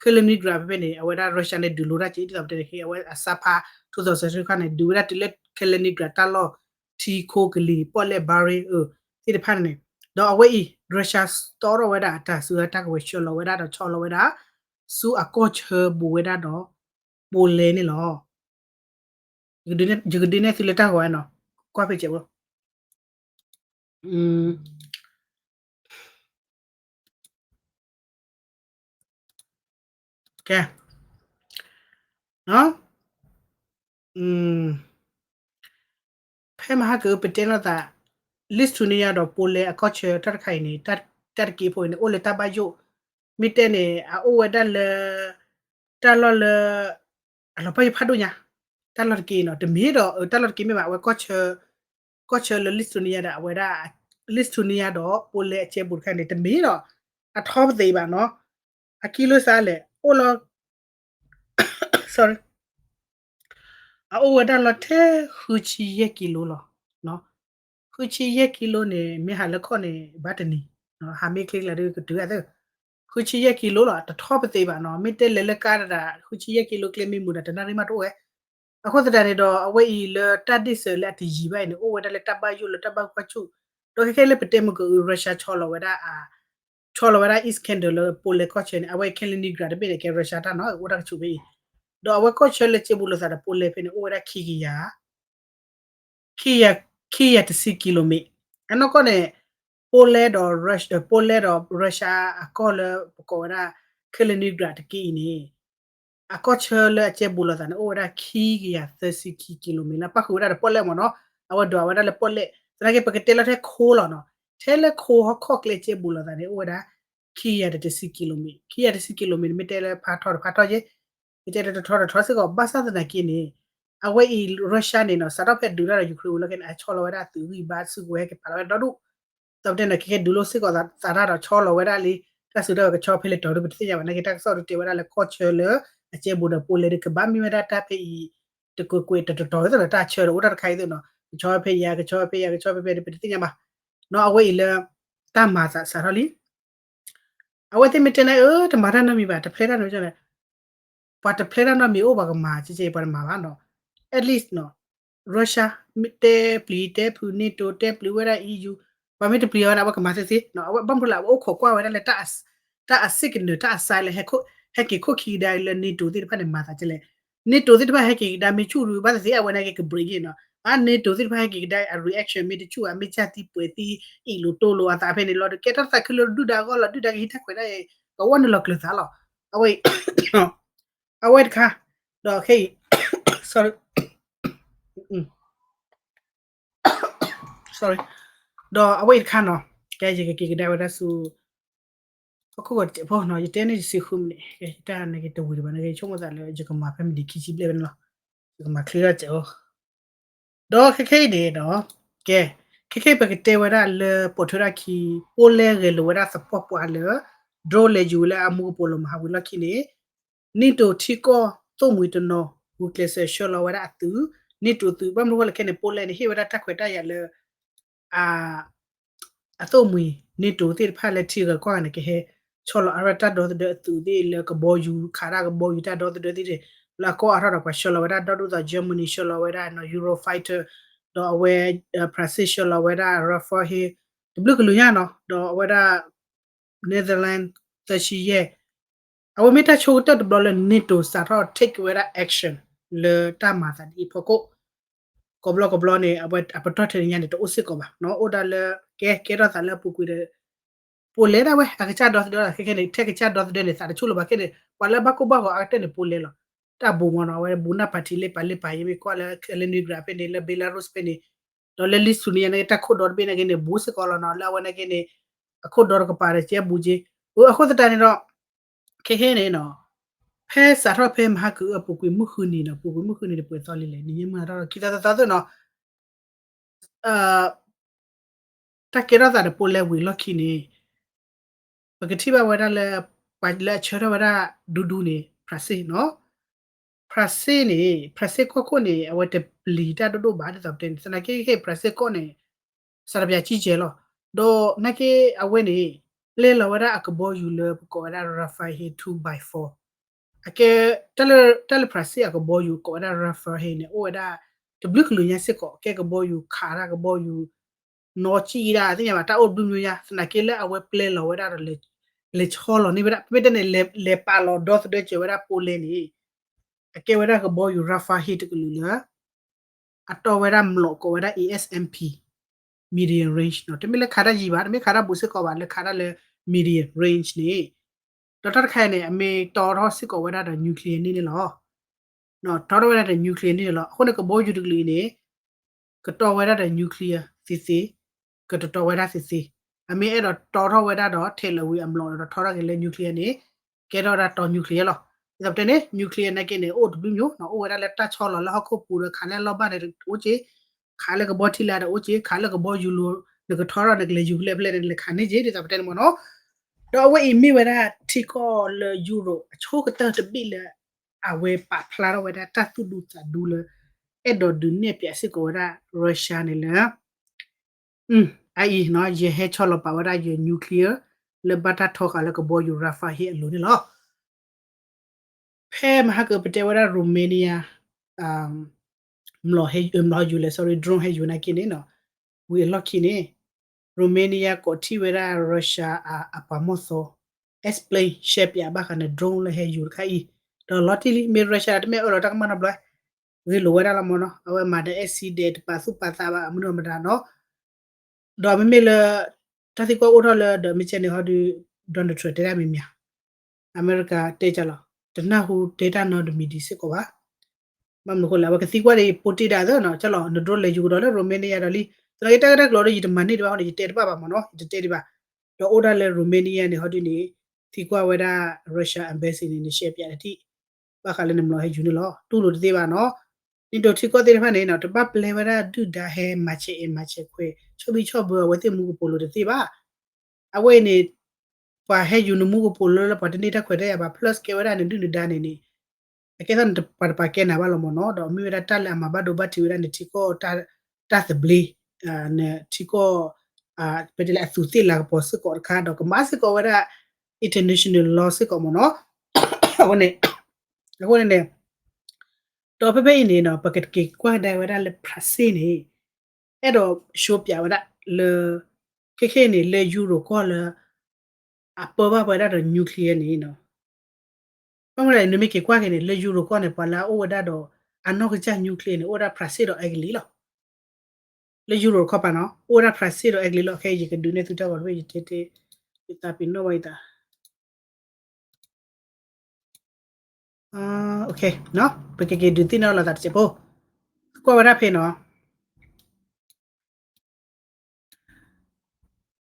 Kaliningrad ဖဲဖဲန့ၣ် အဝဲဒၣ် Russia န့ၣ် ဒုးလိတၢ်က့ၤ ဒ်သိးပတဲန့ၣ် အဝဲအစးဖး ထူသီးစဲးထၢၣ်ခါန့ၣ် ဒုးဝဲဒၣ်တုၤလၢ Kaliningrad တၢ်လီၢ်ထံခိကလံၤ ပီၣ်လဲၣ် barrier သ့ၣ်တဖၣ်န့ၣ်, ဒီးအဝဲအံၤ Russia တီထီၣ်ဝဲဒၣ်အတၢ်စုတၢ်ကဝဲၤဆှၢလီၤဝဲဒၣ်ဒီးဆီလီၤဝဲဒၣ် ဆူအကီၢ်ဆၢဘူးဝဲဒၣ်ဒီး Poland န့ၣ်လီၤ. ယကဒုးနဲၣ်သုလၢတၢ်ဂီၤဝဲနီၤ, ကွၢ်ဖဲကဲးဖိ ကဲ, ဖဲမဟါကပတဲလိာ်သး Lithuania ဒီး Poland အကီၢ်ဆၢတၢ်တခါအံၤန့ၣ် တၢ်တက့ၢ်ဖိအံၤန့ၣ် အိၣ်လၢတၢ်ဘၣ်ယိၣ်, မ့ၢ်တဲန့ၣ် အအိၣ်ဝဲဒၣ်လၢ တၢ်လီၢ်လၢ အလီၤပၢၢ်ယဖးဒိၣ်ညါ, တၢ်လီၢ်တက့ၢ်နီၤ, တမ့ၢ်ဒီး တၢ်လီၢ်တက့ၢ်မ့ၢ်ဘၣ် အဝဲ ကီၢ်ဆၢလၢ Lithuania ဒီးအဝဲဒၣ် Lithuania ဒီး Poland အကဲဘူးတခါန့ၣ် တမ့ၢ်ဒီး အထီပသ့ဘၣ်နီၤ, အကံလိာ်သးလဲၣ် အိၣ်လီၤ sorry, အအိၣ်ဝဲဒၣ်လီၤထဲ ဃုဆံယဲၢ်ကံလိလီၤ. ဃုဆံယဲၢ်ကံလိန့ၣ် မ့ၢ်ဟးလၢခီၣ်န့ၣ် ဘၣ်တနံၤ, ဟးမ့ၢ်ချ့ကျါဒီးကတုၤအသး, ဃုဆံယဲၢ်ကံလိလီၤ တထီပသ့ဘၣ်နီၤ, မ့ၢ်တဲလဲၤလၢကါတဒၣ် ဃုဆံယဲၢ်ကံလိကျဲမ့ၢ်မုာ်ဒီး တနၣ်ရံၣ်မးတအိၣ်ဝဲ. အဃိသတးန့ၣ်ဒီး အဝဲအံၤလၢတၢ်ဒ့ၣ်စၢၤလၢအတယံၤဘၣ်အံၤန့ၣ် အိၣ်ဝဲဒၣ်လၢတၢ်ဘၣ်ယိၣ်လၢတၢ်ဘၣ်ကွၢ်ဆူၣ်, ဒီးခဲခဲလၢပတဲမုၢ်က Russia ဆီလီၤဝဲဒၣ် ဆီလီၤဝဲဒၣ် Iskander လၢ Poland ကီၢ်ဆၢန့ၣ် အဝဲ Kaliningrad တဘ့ၣ်န့ၣ် ကဲ Russia တၢ်နီၤ အိၣ်တၢ်ကဆူးဖဲအံၤ, ဒီးအဝဲကီၢ်ဆၢလၢကဲဘူးလိာ်သးဒီး Poland ဖဲန့ၣ် အိၣ်ဝဲဒၣ်ခံကယၤ ခံကယၤ ခံကယၤတဆံကံလိမ့ၣ်, အနီၢ်ကီၢ်န့ၣ် Poland ဒီး Russia, Poland ဒီး Russia အကီၢ်လၢပကိးဝဲဒၣ် Kaliningrad တက့ၢ်အံၤန့ၣ် အကီၢ်ဆၢလၢအကဲဘူးလိာ်သးန့ၣ် အိၣ်ဝဲဒၣ်ခံကယၤသၢဆံခံကံလိမ့ၣ်လၢပၣ်ဃုာ်ဝဲဒၣ်ဒီးပီၣ်လဲၣ်မ့ၢ်နီၤ, အဝဲဒွးဝဲဒၣ်လၢပီၣ်လဲၣ်, သနာ်က့ပကတဲလီၤထဲခိလီၤနီၤ, ထဲလၢခိဟီၣ်ခိၣ်ကျဲကဲဘူးလိာ်သးန့ၣ် အိၣ်ဝဲဒၣ် ခံကယၤတဆံကံလိမ့ၣ်, ခံကယၤတဆံကံလိမ့ၣ်န့ၣ် မ့ၢ်တဲလၢဖးထီတဖးထီက့ မ့ၢ်တဲလၢတထီတထီစ့ၢ်ကီး, ဘၣ်ဆၣ်သနာ်က့န့ၣ် အဝဲအံၤ Russia န့ၣ်နီၤ စးထီၣ်ဖဲဒုးတၢ်ဒီး Ukraine ဝံၤလီၤက့န့ၣ် အဆီလီၤဝဲဒၣ်သုးဂံၢ်ဘါစုကဝဲၤဟဲက့ၤဖးလီၤဝဲဒၣ်ဒီဒူၣ်, ဒီးပတဲန့ၣ် ကကဲဒုးလိစ့ၢ်ကီးသးတၢ်ဒီးဆီလီၤဝဲဒၣ်လံ, တၢ်စုကဝဲၤကဆီဖဲလဲၣ်တီၤဒုးပတသ့ၣ်ညါဘၣ်, နာ်က့တၢ်ကစီၣ်ဒုးတဲဝဲဒၣ်လၢကီၢ်ဆၢလၢအကဲဘူးဒီး Poland ဒုးကဘၣ်မ့ၢ်ဝဲဒၣ်တၢ်ဖဲအံၤ တကွဲးကွဲးတတီၤတီၤ ဒ်သိးဒီးတၢ်ဆၢဒီးအိၣ်တၢ်တခါအံၤသ့ၣ်နီၤ, ကဆီဖဲယၤ ကဆီဖဲယၤ ကဆီဖဲဖဲဒုးပတသ့ၣ်ညါဘၣ်, နီၤ အဝဲအံၤလၢ တၢ်မၤသးစးထီၣ်လံ အဝဲသ့ၣ်မ့ၢ်တဲန့ၣ် အၢ တမၤတၢ်နီတမံၤဘၣ် တဖျဲတၢ်နီတမံၤ, ပှၤတဖျဲတၢ်နီတမံၤအိၣ်ပှၤကမၤကဲကဲ ပှၤတမၤဘၣ်နီၤ, at least နီၤ Russia မ့ၢ်တဲပျံၤတဲဖုး NATO တဲပျံၤဝဲဒၣ် EU ပှၤမ့ၢ်တပျံၤဝဲဒၣ် အဝဲကမၤသ့သ့နီၤ, အဝဲဘၣ်မနုၤလဲၣ် အဝဲအိၣ်ခိးကွၢ်ဝဲဒၣ်လၢ တၢ်အစ့ၢ်ကနၢၤ တၢ်အစဲးလၢ ဟဲက့ၤခိၣ်ခံကဒါလၢ NATO သ့ၣ်တဖၣ်န့ၣ် မၤသးကဲလဲၣ်, NATO သ့ၣ်တဖၣ်ဟဲက့ၤကဒါမ့ၢ်ဆူၣ်ရူဘၣ်သ့သ့ အဝဲန့ၣ်က့ၤကဘြံးက့ၤနီၤ, အါ NATO သ့ၣ်တဖၣ်ဟဲက့ၤကဒါအ reaction မ့ၢ်တဆူၣ် အမ့ၢ်ကၢ်သံပှဲၤသံ အ့ၣ်လိာ်တိလိာ်အသးဖဲန့ၣ်လီၤ, ကဲထီၣ်သးခုလၢဒုၣ်ဒါအဂီၢ်လီၤ, ဒုၣ်ဒါကဟံးထီၣ်ခွဲးဒၣ်အံၤ ကဝီၤနုာ်လီၤကျၢၤသးလီၤ, အဝဲ အဝဲတခါ, ဒီးခဲအံၤ sorry, sorry, ဒီးအဝဲအံၤတခါနီၤ, ကဲယကက့ၤကဒါဝဲဒၣ်ဆူ ဟီၣ်ခိၣ်ဂီၤတစဲးဖိနီၤ ယတဲန့ၢ်ယဆံဃုမံးနံး ယတၢ်န့ၣ်က့ၤတဝံၤတဘၣ်န့ၣ် ဆိကမိၣ်သးလၢယကမၤဖဲမံးနံးခံဆံဘျဲၣ်ဖဲန့ၣ်လီၤ. ယကမၤချ့ထီၣ်စဲးဖိ ဒီးခဲခဲအံၤန့ၣ်နီၤ ကဲ ခဲခဲအံၤပကတဲဝဲဒၣ်လၢပိာ်ထွဲတၢ်ခံ ပိၣ်လဲဂဲၤလိာ်ဝဲဒၣ်သပှၢ်ပှၢ်လၢ drone လဲၤယူၤလၢအမူကပိာ်လိၤမဟါဝံၤလီၢ်ခံန့ၣ် NATOထံကီၢ်သိၣ်မှံၤတနီၤ ဂုာ်ကျဲးစၢးဆှၢလီၤဝဲဒၣ်အသုး NATOသုး ဘၣ်မနုၤဃိလဲၣ်ခဲန့ၣ် ပိၣ်လဲန့ၣ် ဟ့ၣ်ဝဲဒၣ်တၢ်ခွဲးတၢ်ယာ်လၢ အ အသိၣ်မှံၤ NATOသ့ၣ်တဖၣ်လၢထံဂၤကီၢ်ဂၤန့ၣ် ကဟဲဆီလီၤအါရၢတၢ်ဒီသဒၢအသုးသ့ၣ်လၢကဘီယူၤ ခးတၢ်ကဘီယူၤတၢ်ဒီသဒၢသ့ၣ် လၢအကီၢ်အါထီၣ်ဒီးပှၤဆှၢလီၤဝဲဒၣ်ဒီဒူၣ်သိး Germany ဆှၢလီၤဝဲဒၣ် Eurofighter ဒီးအဝဲ France ဆှၢလီၤဝဲဒၣ် Rafale တဘျုးကလုာ်ညါနီၤ ဒီးအဝဲဒၣ် Netherlands သၢဆံယဲၢ် အဝဲမ့ၢ်တၢ်ဆိကတၢၢ်တဘျီလၢ NATO စးထီၣ် take ဝဲဒၣ် action လၢတၢ်မၤသးဒ်အံၤဖီခိၣ် ကိးဘျီကိးဘျီန့ၣ် အဝဲအပတီၢ်ထဲန့ၣ်ညါန့ၣ် တအိၣ်စ့ၢ်ကီးဘၣ်နီၤ အိၣ်ဒၣ်လၢ ကဲ ကဲထီၣ်သးလၢအပူၤကွံာ်ဒီး ပိၣ်လဲဒၣ်ဝဲ အကစၢ်ဒီသဒၢလီၤ ခဲခဲန့ၣ် ထဲကစၢ်ဒီသဒၢန့ၣ် သးတဆိၣ်လၢၤဘၣ်ခဲန့ၣ် ပှၤလၢအဘၣ်ကိၢ်ဘၣ်ဂီၤအါကတၢၢ်န့ၣ် ပိၣ်လဲလီၤ တၢ်ဘူးမနီၤ အဝဲဘူးနၢ်ပၢ်ထံးလ့ပာ်လ့ပာ် ယမ့ၢ်ကွၢ်လၢ Kaliningrad ဖဲန့ၣ် လၢ Belarus ဖဲန့ၣ် ဒီးလၢလံာ်ဆူၣ်န့ၣ်ညါန့ၣ် တၢ်ခိၣ်ဒီတဘ့ၣ်နာ်က့န့ၣ် ဘူးစ့ၢ်ကီးလီၤနီၤ လၢအဝဲနာ်က့န့ၣ် အခိၣ်ဒီတကပၤဒီးကဲဘူးက့ အဃိသတးန့ၣ်ဒီး ခဲခဲန့ၣ်နီၤ ဖဲစးထီၣ်ဖဲမဟါကုာ်အပူၤကွံာ်မုၢ်ဃုနံၤဒီး ပူၤကွံာ်မုၢ်ဃုနံၤန့ၣ် ပှဲၤသီလံလဲၣ် နံၤညါမုၢ်ဟါထီၣ်ဒီး ခံသီသီသၢသီနီၤ တၢ်ကဲထီၣ်သးဒီးပိၣ်လဲဝံၤလီၢ်ခံန့ၣ် ပကထံၣ်ဘၣ်ဝဲဒၣ်လၢ ပှၤလၢအဆှၢထီၣ်ဝဲဒၣ်ဒူဒူန့ၣ် France နီၤ France န့ၣ် France ကီၢ်ခိၣ်န့ၣ် အဝဲတပျံၤတၢ်ဒိၣ်ဒိၣ်ဘၣ်ဒ်သိးပတဲန့ၣ် သနာ်က့ခဲ France ကီၢ်န့ၣ် စးတပျးကံၢ်ကဲလီၤ ဒီးနာ်က့အဝဲန့ၣ် ပျဲလီၤဝဲဒၣ်အကဘီယူၤလၢပကိးဝဲဒၣ် Rafale two by four အကဲ တၢ်လၢ တၢ်လၢ France အကဘီယူၤကိးဝဲဒၣ် Rafale န့ၣ် အိၣ်ဝဲဒၣ် တဘျုးကလုာ်ညါစ့ၢ်ကီး ကဲကဘီယူၤခးတၢ်ကဘီယူၤ နီၢ်ကံၣ်ဒၣ် သ့ၣ်ညါဘၣ် တၢ်အိၣ်တဘျုးမံၤညါ သနာ်က့လၢအဝဲပျဲလီၤဝဲဒၣ်ဒီး လဲၤဆီလီၤန့ၢ်ဝဲဒၣ် ပမ့ၢ်တဲန့ၣ် လဲၤပာ်လီၤဒီသဒၢစၢၤဝဲဒၣ်ပိၣ်လဲန့ၣ် အကဲဝဲဒၣ်ကဘီယူၤ Rafale တကလုာ်လၢ အတီဝဲဒၣ်မျိာ်ကိးဝဲဒၣ် A S M P medium range နီၤ တမ့ၢ်လၢခးတၢ်ယံၤဘၣ် တမ့ၢ်ခးတၢ်ဘူးစ့ၢ်ကီးဘၣ် လၢခးတၢ်လၢ medium range န့ၣ် ဒီးတၢ်တခါအံၤန့ၣ် အမ့ၢ်တီထီၣ်စ့ၢ်ကီးဝဲဒၣ်ဒီး nuclear န့ၣ်န့ၣ်လီၤ တီထီၣ်ဝဲဒၣ်ဒီး nuclear န့ၣ်န့ၣ်လီၤ အဃိန့ၣ် ကဘီယူၤတကလုာ်အံၤန့ၣ် ကတီဝဲဒၣ်ဒီး nuclear သ့သ့, ကတတီဝဲဒၣ်သ့သ့, အမ့ၢ်အဲၣ်ဒိးတီထီၣ်ဝဲဒၣ်ဒီး ထဲးလီၤဝံၤအမျိာ်ဒီးထီထီၣ်က့ၤလၢ nuclear န့ၣ် ကဲထီၣ်ဝဲဒၣ်တီ nuclear လီၤ. ဒ်သိးပတဲန့ၣ် nuclear နာ်က့န့ၣ် အိၣ်တဘျုးမျိာ်နီၤ, အိၣ်ဝဲဒၣ်လၢတၢ်ဆီလီၤလၢဟီၣ်ခိၣ်ပူၤဒီး ခးလၢအလီၢ်ဘၣ်န့ၣ်တအိၣ်က့, ခးလၢကဘီထံလာ်ဒီးအိၣ်က့, ခးလၢကဘီယူၤလိၤ နကထီထီၣ်နကလဲၤယူၤဖဲလဲၣ်ဖဲလဲၣ် နလဲၤခးန့ၢ်က့ ဒ်သိးပတဲန့ၣ်မ့ၢ်နီၤ. ဒီးအဝဲအံၤမ့ၢ်ဝဲဒၣ်ထံကီၢ်လၢ Europe အဆိကတၢၢ်တဘ့ၣ်လၢ အဝဲပာ်ဖျါထီၣ်ဝဲဒၣ်တၢ်သူၣ်ဒူသးဒူလၢ အဲၣ်ဒိးဒုးနဲၣ်ဖျါစ့ၢ်ကီးဝဲဒၣ် Russia န့ၣ်လၢ အအံၤနီၤ ယဟဲဆီလီၤပာ်ဝဲဒၣ်ယ nuclear လၢဘၣ်တၢ်ထီဃာ်လၢကဘီယူၤ Rafale အလိၤန့ၣ်လီၤ. ဖဲမဟါကပတဲဝဲဒၣ် Romania မျိာ်ဟဲယူၤလဲၣ် sorry drone ဟဲယူၤနာ်က့န့ၣ်နီၤ, ဝံၤအလီၢ်ခံန့ၣ် Romania ကိးထီၣ်ဝဲဒၣ် Russia အပှၤမီၢ်သီ explain ရှဲပၠးဘၣ်ဃးန့ၣ် drone လၢဟဲယူၤတခါအံၤ, ဒီးလီၤတံၢ်လံ မ့ၢ် Russia တမ့ၢ်အၢၣ်လီၤတၢ်ကမၣ်နီတဘျီ, ဂ့ၢ်လိာ်ဝဲဒၣ်လီၤမ့ၢ်နီၤ, အဝဲမၤဒီး accident တပာ်သူၣ်ပာ်သးဘၣ် အမနုၤမတၤနီၤ ဒီးမ့မ့ၢ်လၢ တၢ်သံကွၢ်အိၣ်ထီၣ်လၢ ဒီးမ့ၢ်ကဲန့ၣ်ဟီဒုး Donald Trump တဲဒၣ်မံၤမံၤ, အမဲရကၤတဲကလီၤ, တနၢ်ဟူတဲတၢ်နီတမံၤဒံးစ့ၢ်ကီးဘၣ်. ဘၣ်မနုၤဃိလဲၣ် အဝဲကသံကွၢ်ဒီး Putin ဒၣ်သၢနီၤ ကလီၤ န drone လဲၤယူၤကဒီးလၢ Romania ဒီးလံ, သနာ်က့တၢ်ဂ့ၢ်တၢ်ကျိၤဒီး ယတမၤန့ၢ်ဒံးဘၣ်ဃိန့ၣ် ယတဲတဘၣ်ဘၣ်မ့ၢ်နီၤ ယတတဲဒံးဘၣ်. ဒီးအိၣ်ဒၣ်လၢ Romania န့ၣ်ဟီဒုးန့ၣ် သံကွၢ်ဝဲဒၣ် Russia embassy န့ၣ် နရှဲပၠးတထံၣ် ဘၣ်ဃးလၢနမျိာ်ဟဲယူၤန့ၣ်လီၤ. တူၢ်လိာ်တသ့ဘၣ်နီၤ, NATOထံကီၢ်သ့ၣ်တဖၣ်န့ၣ်နီၤ တဘၣ်ပျဲဝဲဒၣ်ဒုၣ်ဒါဟဲမၤဆဲးအဲၣ်မၤဆဲးခွဲး ဆီၣ်ဘံၣ်ဆီၣ်ဘၢအဝဲသ့ၣ်မူကပိာ်လိၤတသ့ဘၣ်. အဝဲအံၤန့ၣ် ပှၤဟဲယူၤနမူကပိာ်လိၤလၢပှၤတန့ၢ်တၢ်ခွဲးတၢ်ယာ်ဘၣ် plus ကဲဝဲဒၣ်နဒုၣ်နဒါန့ၣ်န့ၣ် အကဲထီၣ်နပှၤတပာ်ကဲနၤဘၣ်လီၤမ့ၢ်နီၤ, ဒီးမ့ၢ်ဝဲဒၣ်တၢ်လၢအမၤဘၣ်ဒိဘၣ်ထံးဝဲဒၣ်နထံကီၢ်တၢ်သဘျ့ နထံကီၢ် ပတဲလၢအသူးသ့ၣ်လၤကပီၤစ့ၢ်ကီးတခါ ဒီးကမၤစ့ၢ်ကီးဝဲဒၣ် international law စ့ၢ်ကီးမ့ၢ်နီၤ. အဃိန့ၣ် အဃိန့ၣ်န့ၣ် ဒီးဖဲဖဲအံၤန့ၣ်နီၤ ပကက့ၤကွၢ်ကဒါဝဲဒၣ်လၢ France န့ၣ် အဲၣ်ဒိး show ပၠးဝဲဒၣ်လၢ ခဲခဲအံၤန့ၣ် လၢ Europe ကီၢ်လၢ အပၢဘၣ်ဝဲဒၣ်ဒီး nuclear န့ၣ်နီၤ ဘၣ်မနုၤလဲၣ် နမ့ၢ်က့ၤကွၢ်က့ၤန့ၣ် လၢ Europe ကီၢ်န့ၣ် ပှၤလၢအအိၣ်ဝဲဒၣ်ဒီး အနီၢ်ကစၢ် nuclear န့ၣ် အိၣ်ဝဲဒၣ် France ဒီး Italy လီၤ. လၢ Europe တခီပၤနီၤ အိၣ်ဝဲဒၣ် France ဒီး Italy လီၤ. ခဲအံၤ ယကဒုးနဲၣ်သုတၢ်ဂီၤတဘ့ၣ် ယတဲတဲ ယသးပ့ၤနီၣ်ဘၣ်ယသး ပကက့ၤဒုးသ့ၣ်နီၣ်လိာ်သးတစဲးဖိ ကွၢ်ဝဲဒၣ်ဖဲနီၤ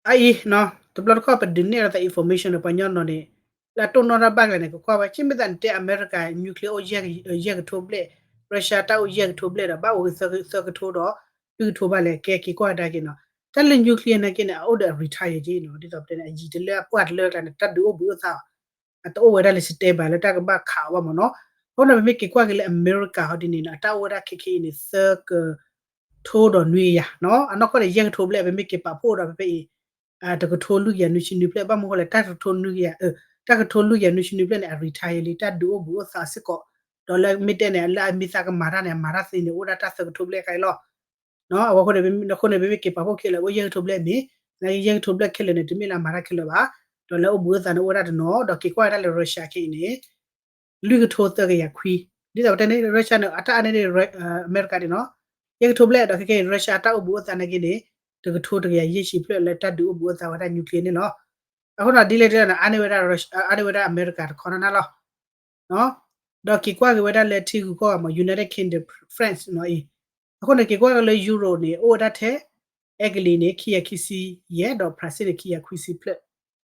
အအံၤနီၤ တဘျီတခီၣ်ပဒုးနဲၣ်လီၤသး information ဒီးပှၤကညီနီၤန့ၣ် လၢအတိၢ်နီၣ်တၢ်ဘၣ်ကလဲာ်န့ၣ် ကကွၢ်ဝဲ ကမ့ၢ်သးနတဲအမဲရကၤ nuclear အိၣ်ယဲၢ်ကထိဘျဲၣ်, Russia တၢ်အိၣ်ယဲၢ်ကထိဘျဲၣ်ဒီး ဘၣ်အိၣ်က့ၤသၢကထိဒီး လွံၢ်ကထိဘၣ်လဲၣ် ကဲက့ၤကွၢ်ကဒါက့ၤနီၤ. တၢ်လၢ nuclear နာ်က့န့ၣ် အအိၣ်ဒီးအ retire က့နီၤ ဒ်သိးပတဲန့ၣ် အယံၤတလၢအပှၢ်တလၢကျါန့ၣ် တၢ်ဒုးအိၣ်ဘှံးအိၣ်သါအီၤ အတအိၣ်ဝဲဒၣ်လၢ standby လၢတၢ်ကဘၣ်ခးအီၤဘၣ်မ့ၢ်နီၤ. အဃိန့ၣ် ပမ့ၢ်က့ၤကွၢ်က့ၤလၢအမဲရကၤဟီဒ်န့ၣ်နီၤ အတၢ်အိၣ်ဝဲဒၣ်ခဲခဲအံၤန့ၣ် သၢကထိဒီးနွံကယၤနီၤ. အနီၢ်ကီၢ်န့ၣ် ယဲၢ်ကထိဘျဲၣ် ပမ့ၢ်က့ၤပာ်ဖှိၣ်ဒီးဖဲဖဲအံၤ တကထိလွံၢ်ကယၤနွံဆံနွံဖျၢၣ် ဘၣ်မနုၤဃိလဲၣ် တၢ်ကထိနွံကယၤ တၢ်ကထိလွံၢ်ကယၤနွံဆံနွံဖျၢၣ်န့ၣ် အ retire လံ တၢ်ဒုးအိၣ်ဘှံးအိၣ်သါစ့ၢ်ကီး, ဒီးလၢမ့ၢ်တဲန့ၣ် လၢအမ့ၢ်သးကမၤတၢ်န့ၣ် အမၤတၢ်သ့န့ၣ် အိၣ်ဒၣ်တၢ်သၢကထိဘျဲၣ်ခါအံၤလီၤ. အဝဲအဃိန့ၣ် ပမ့ၢ်က့ၤပာ်ဖှိၣ်ခဲလၢာ် အိၣ်ယဲၢ်ကထိဘျဲၣ်မ့ၢ်, ယဲၢ်ကထိဘျဲၣ်ခဲလၢာ်န့ၣ် တမ့ၢ်လၢအမၤတၢ်ခဲလၢာ်ဘၣ်, ဒီးလၢအိၣ်ဘှံးအိၣ်သါန့ၣ် အိၣ်ဝဲဒၣ်တနီၤ, ဒီးက့ၤကွၢ်ဝဲဒၣ်လၢ Russia ခဲအံၤန့ၣ် လွံၢ်ကထိသၢကယၤခွံ, ဒ်သိးပတဲန့ၣ် Russia န့ၣ် အတၢ်အါန့ၢ်ဒ် အမဲရကၤန့ၣ်နီၤ, ယဲၢ်ကထိဘျဲၣ်ဒီးခဲခဲအံၤ Russia အတၢ်အိၣ်ဘှံးအိၣ်သါနာ်က့န့ၣ် တကထိတကယၤယဲၢ်ဆံဖျၢၣ်လၢတၢ်ဒုးအိၣ်ဘှံးအိၣ်သါဝဲဒၣ် nuclear န့ၣ်လီၤ. အဃိဒီးဒ်လဲၣ်ဒ်လဲၣ်န့ၣ် အါန့ၢ်ဝဲဒၣ် အါန့ၢ်ဝဲဒၣ်အမဲရကၤတခီနၢ်နၢ်လီၤ. ဒီးက့ၤကွၢ်က့ၤဝဲဒၣ်လၢထံဂုၤကီၢ်ဂၤမ့ၢ် United Kingdom, France နီၤအံၤ, အဃိန့ၣ် က့ၤကွၢ်က့ၤလၢ Europe န့ၣ် အိၣ်ဝဲဒၣ်ထဲ အဲကလံးန့ၣ် ခံကယၤခံဆံယဲၢ် ဒီး France န့ၣ် ခံကယၤခွံဆံဖျၢၣ်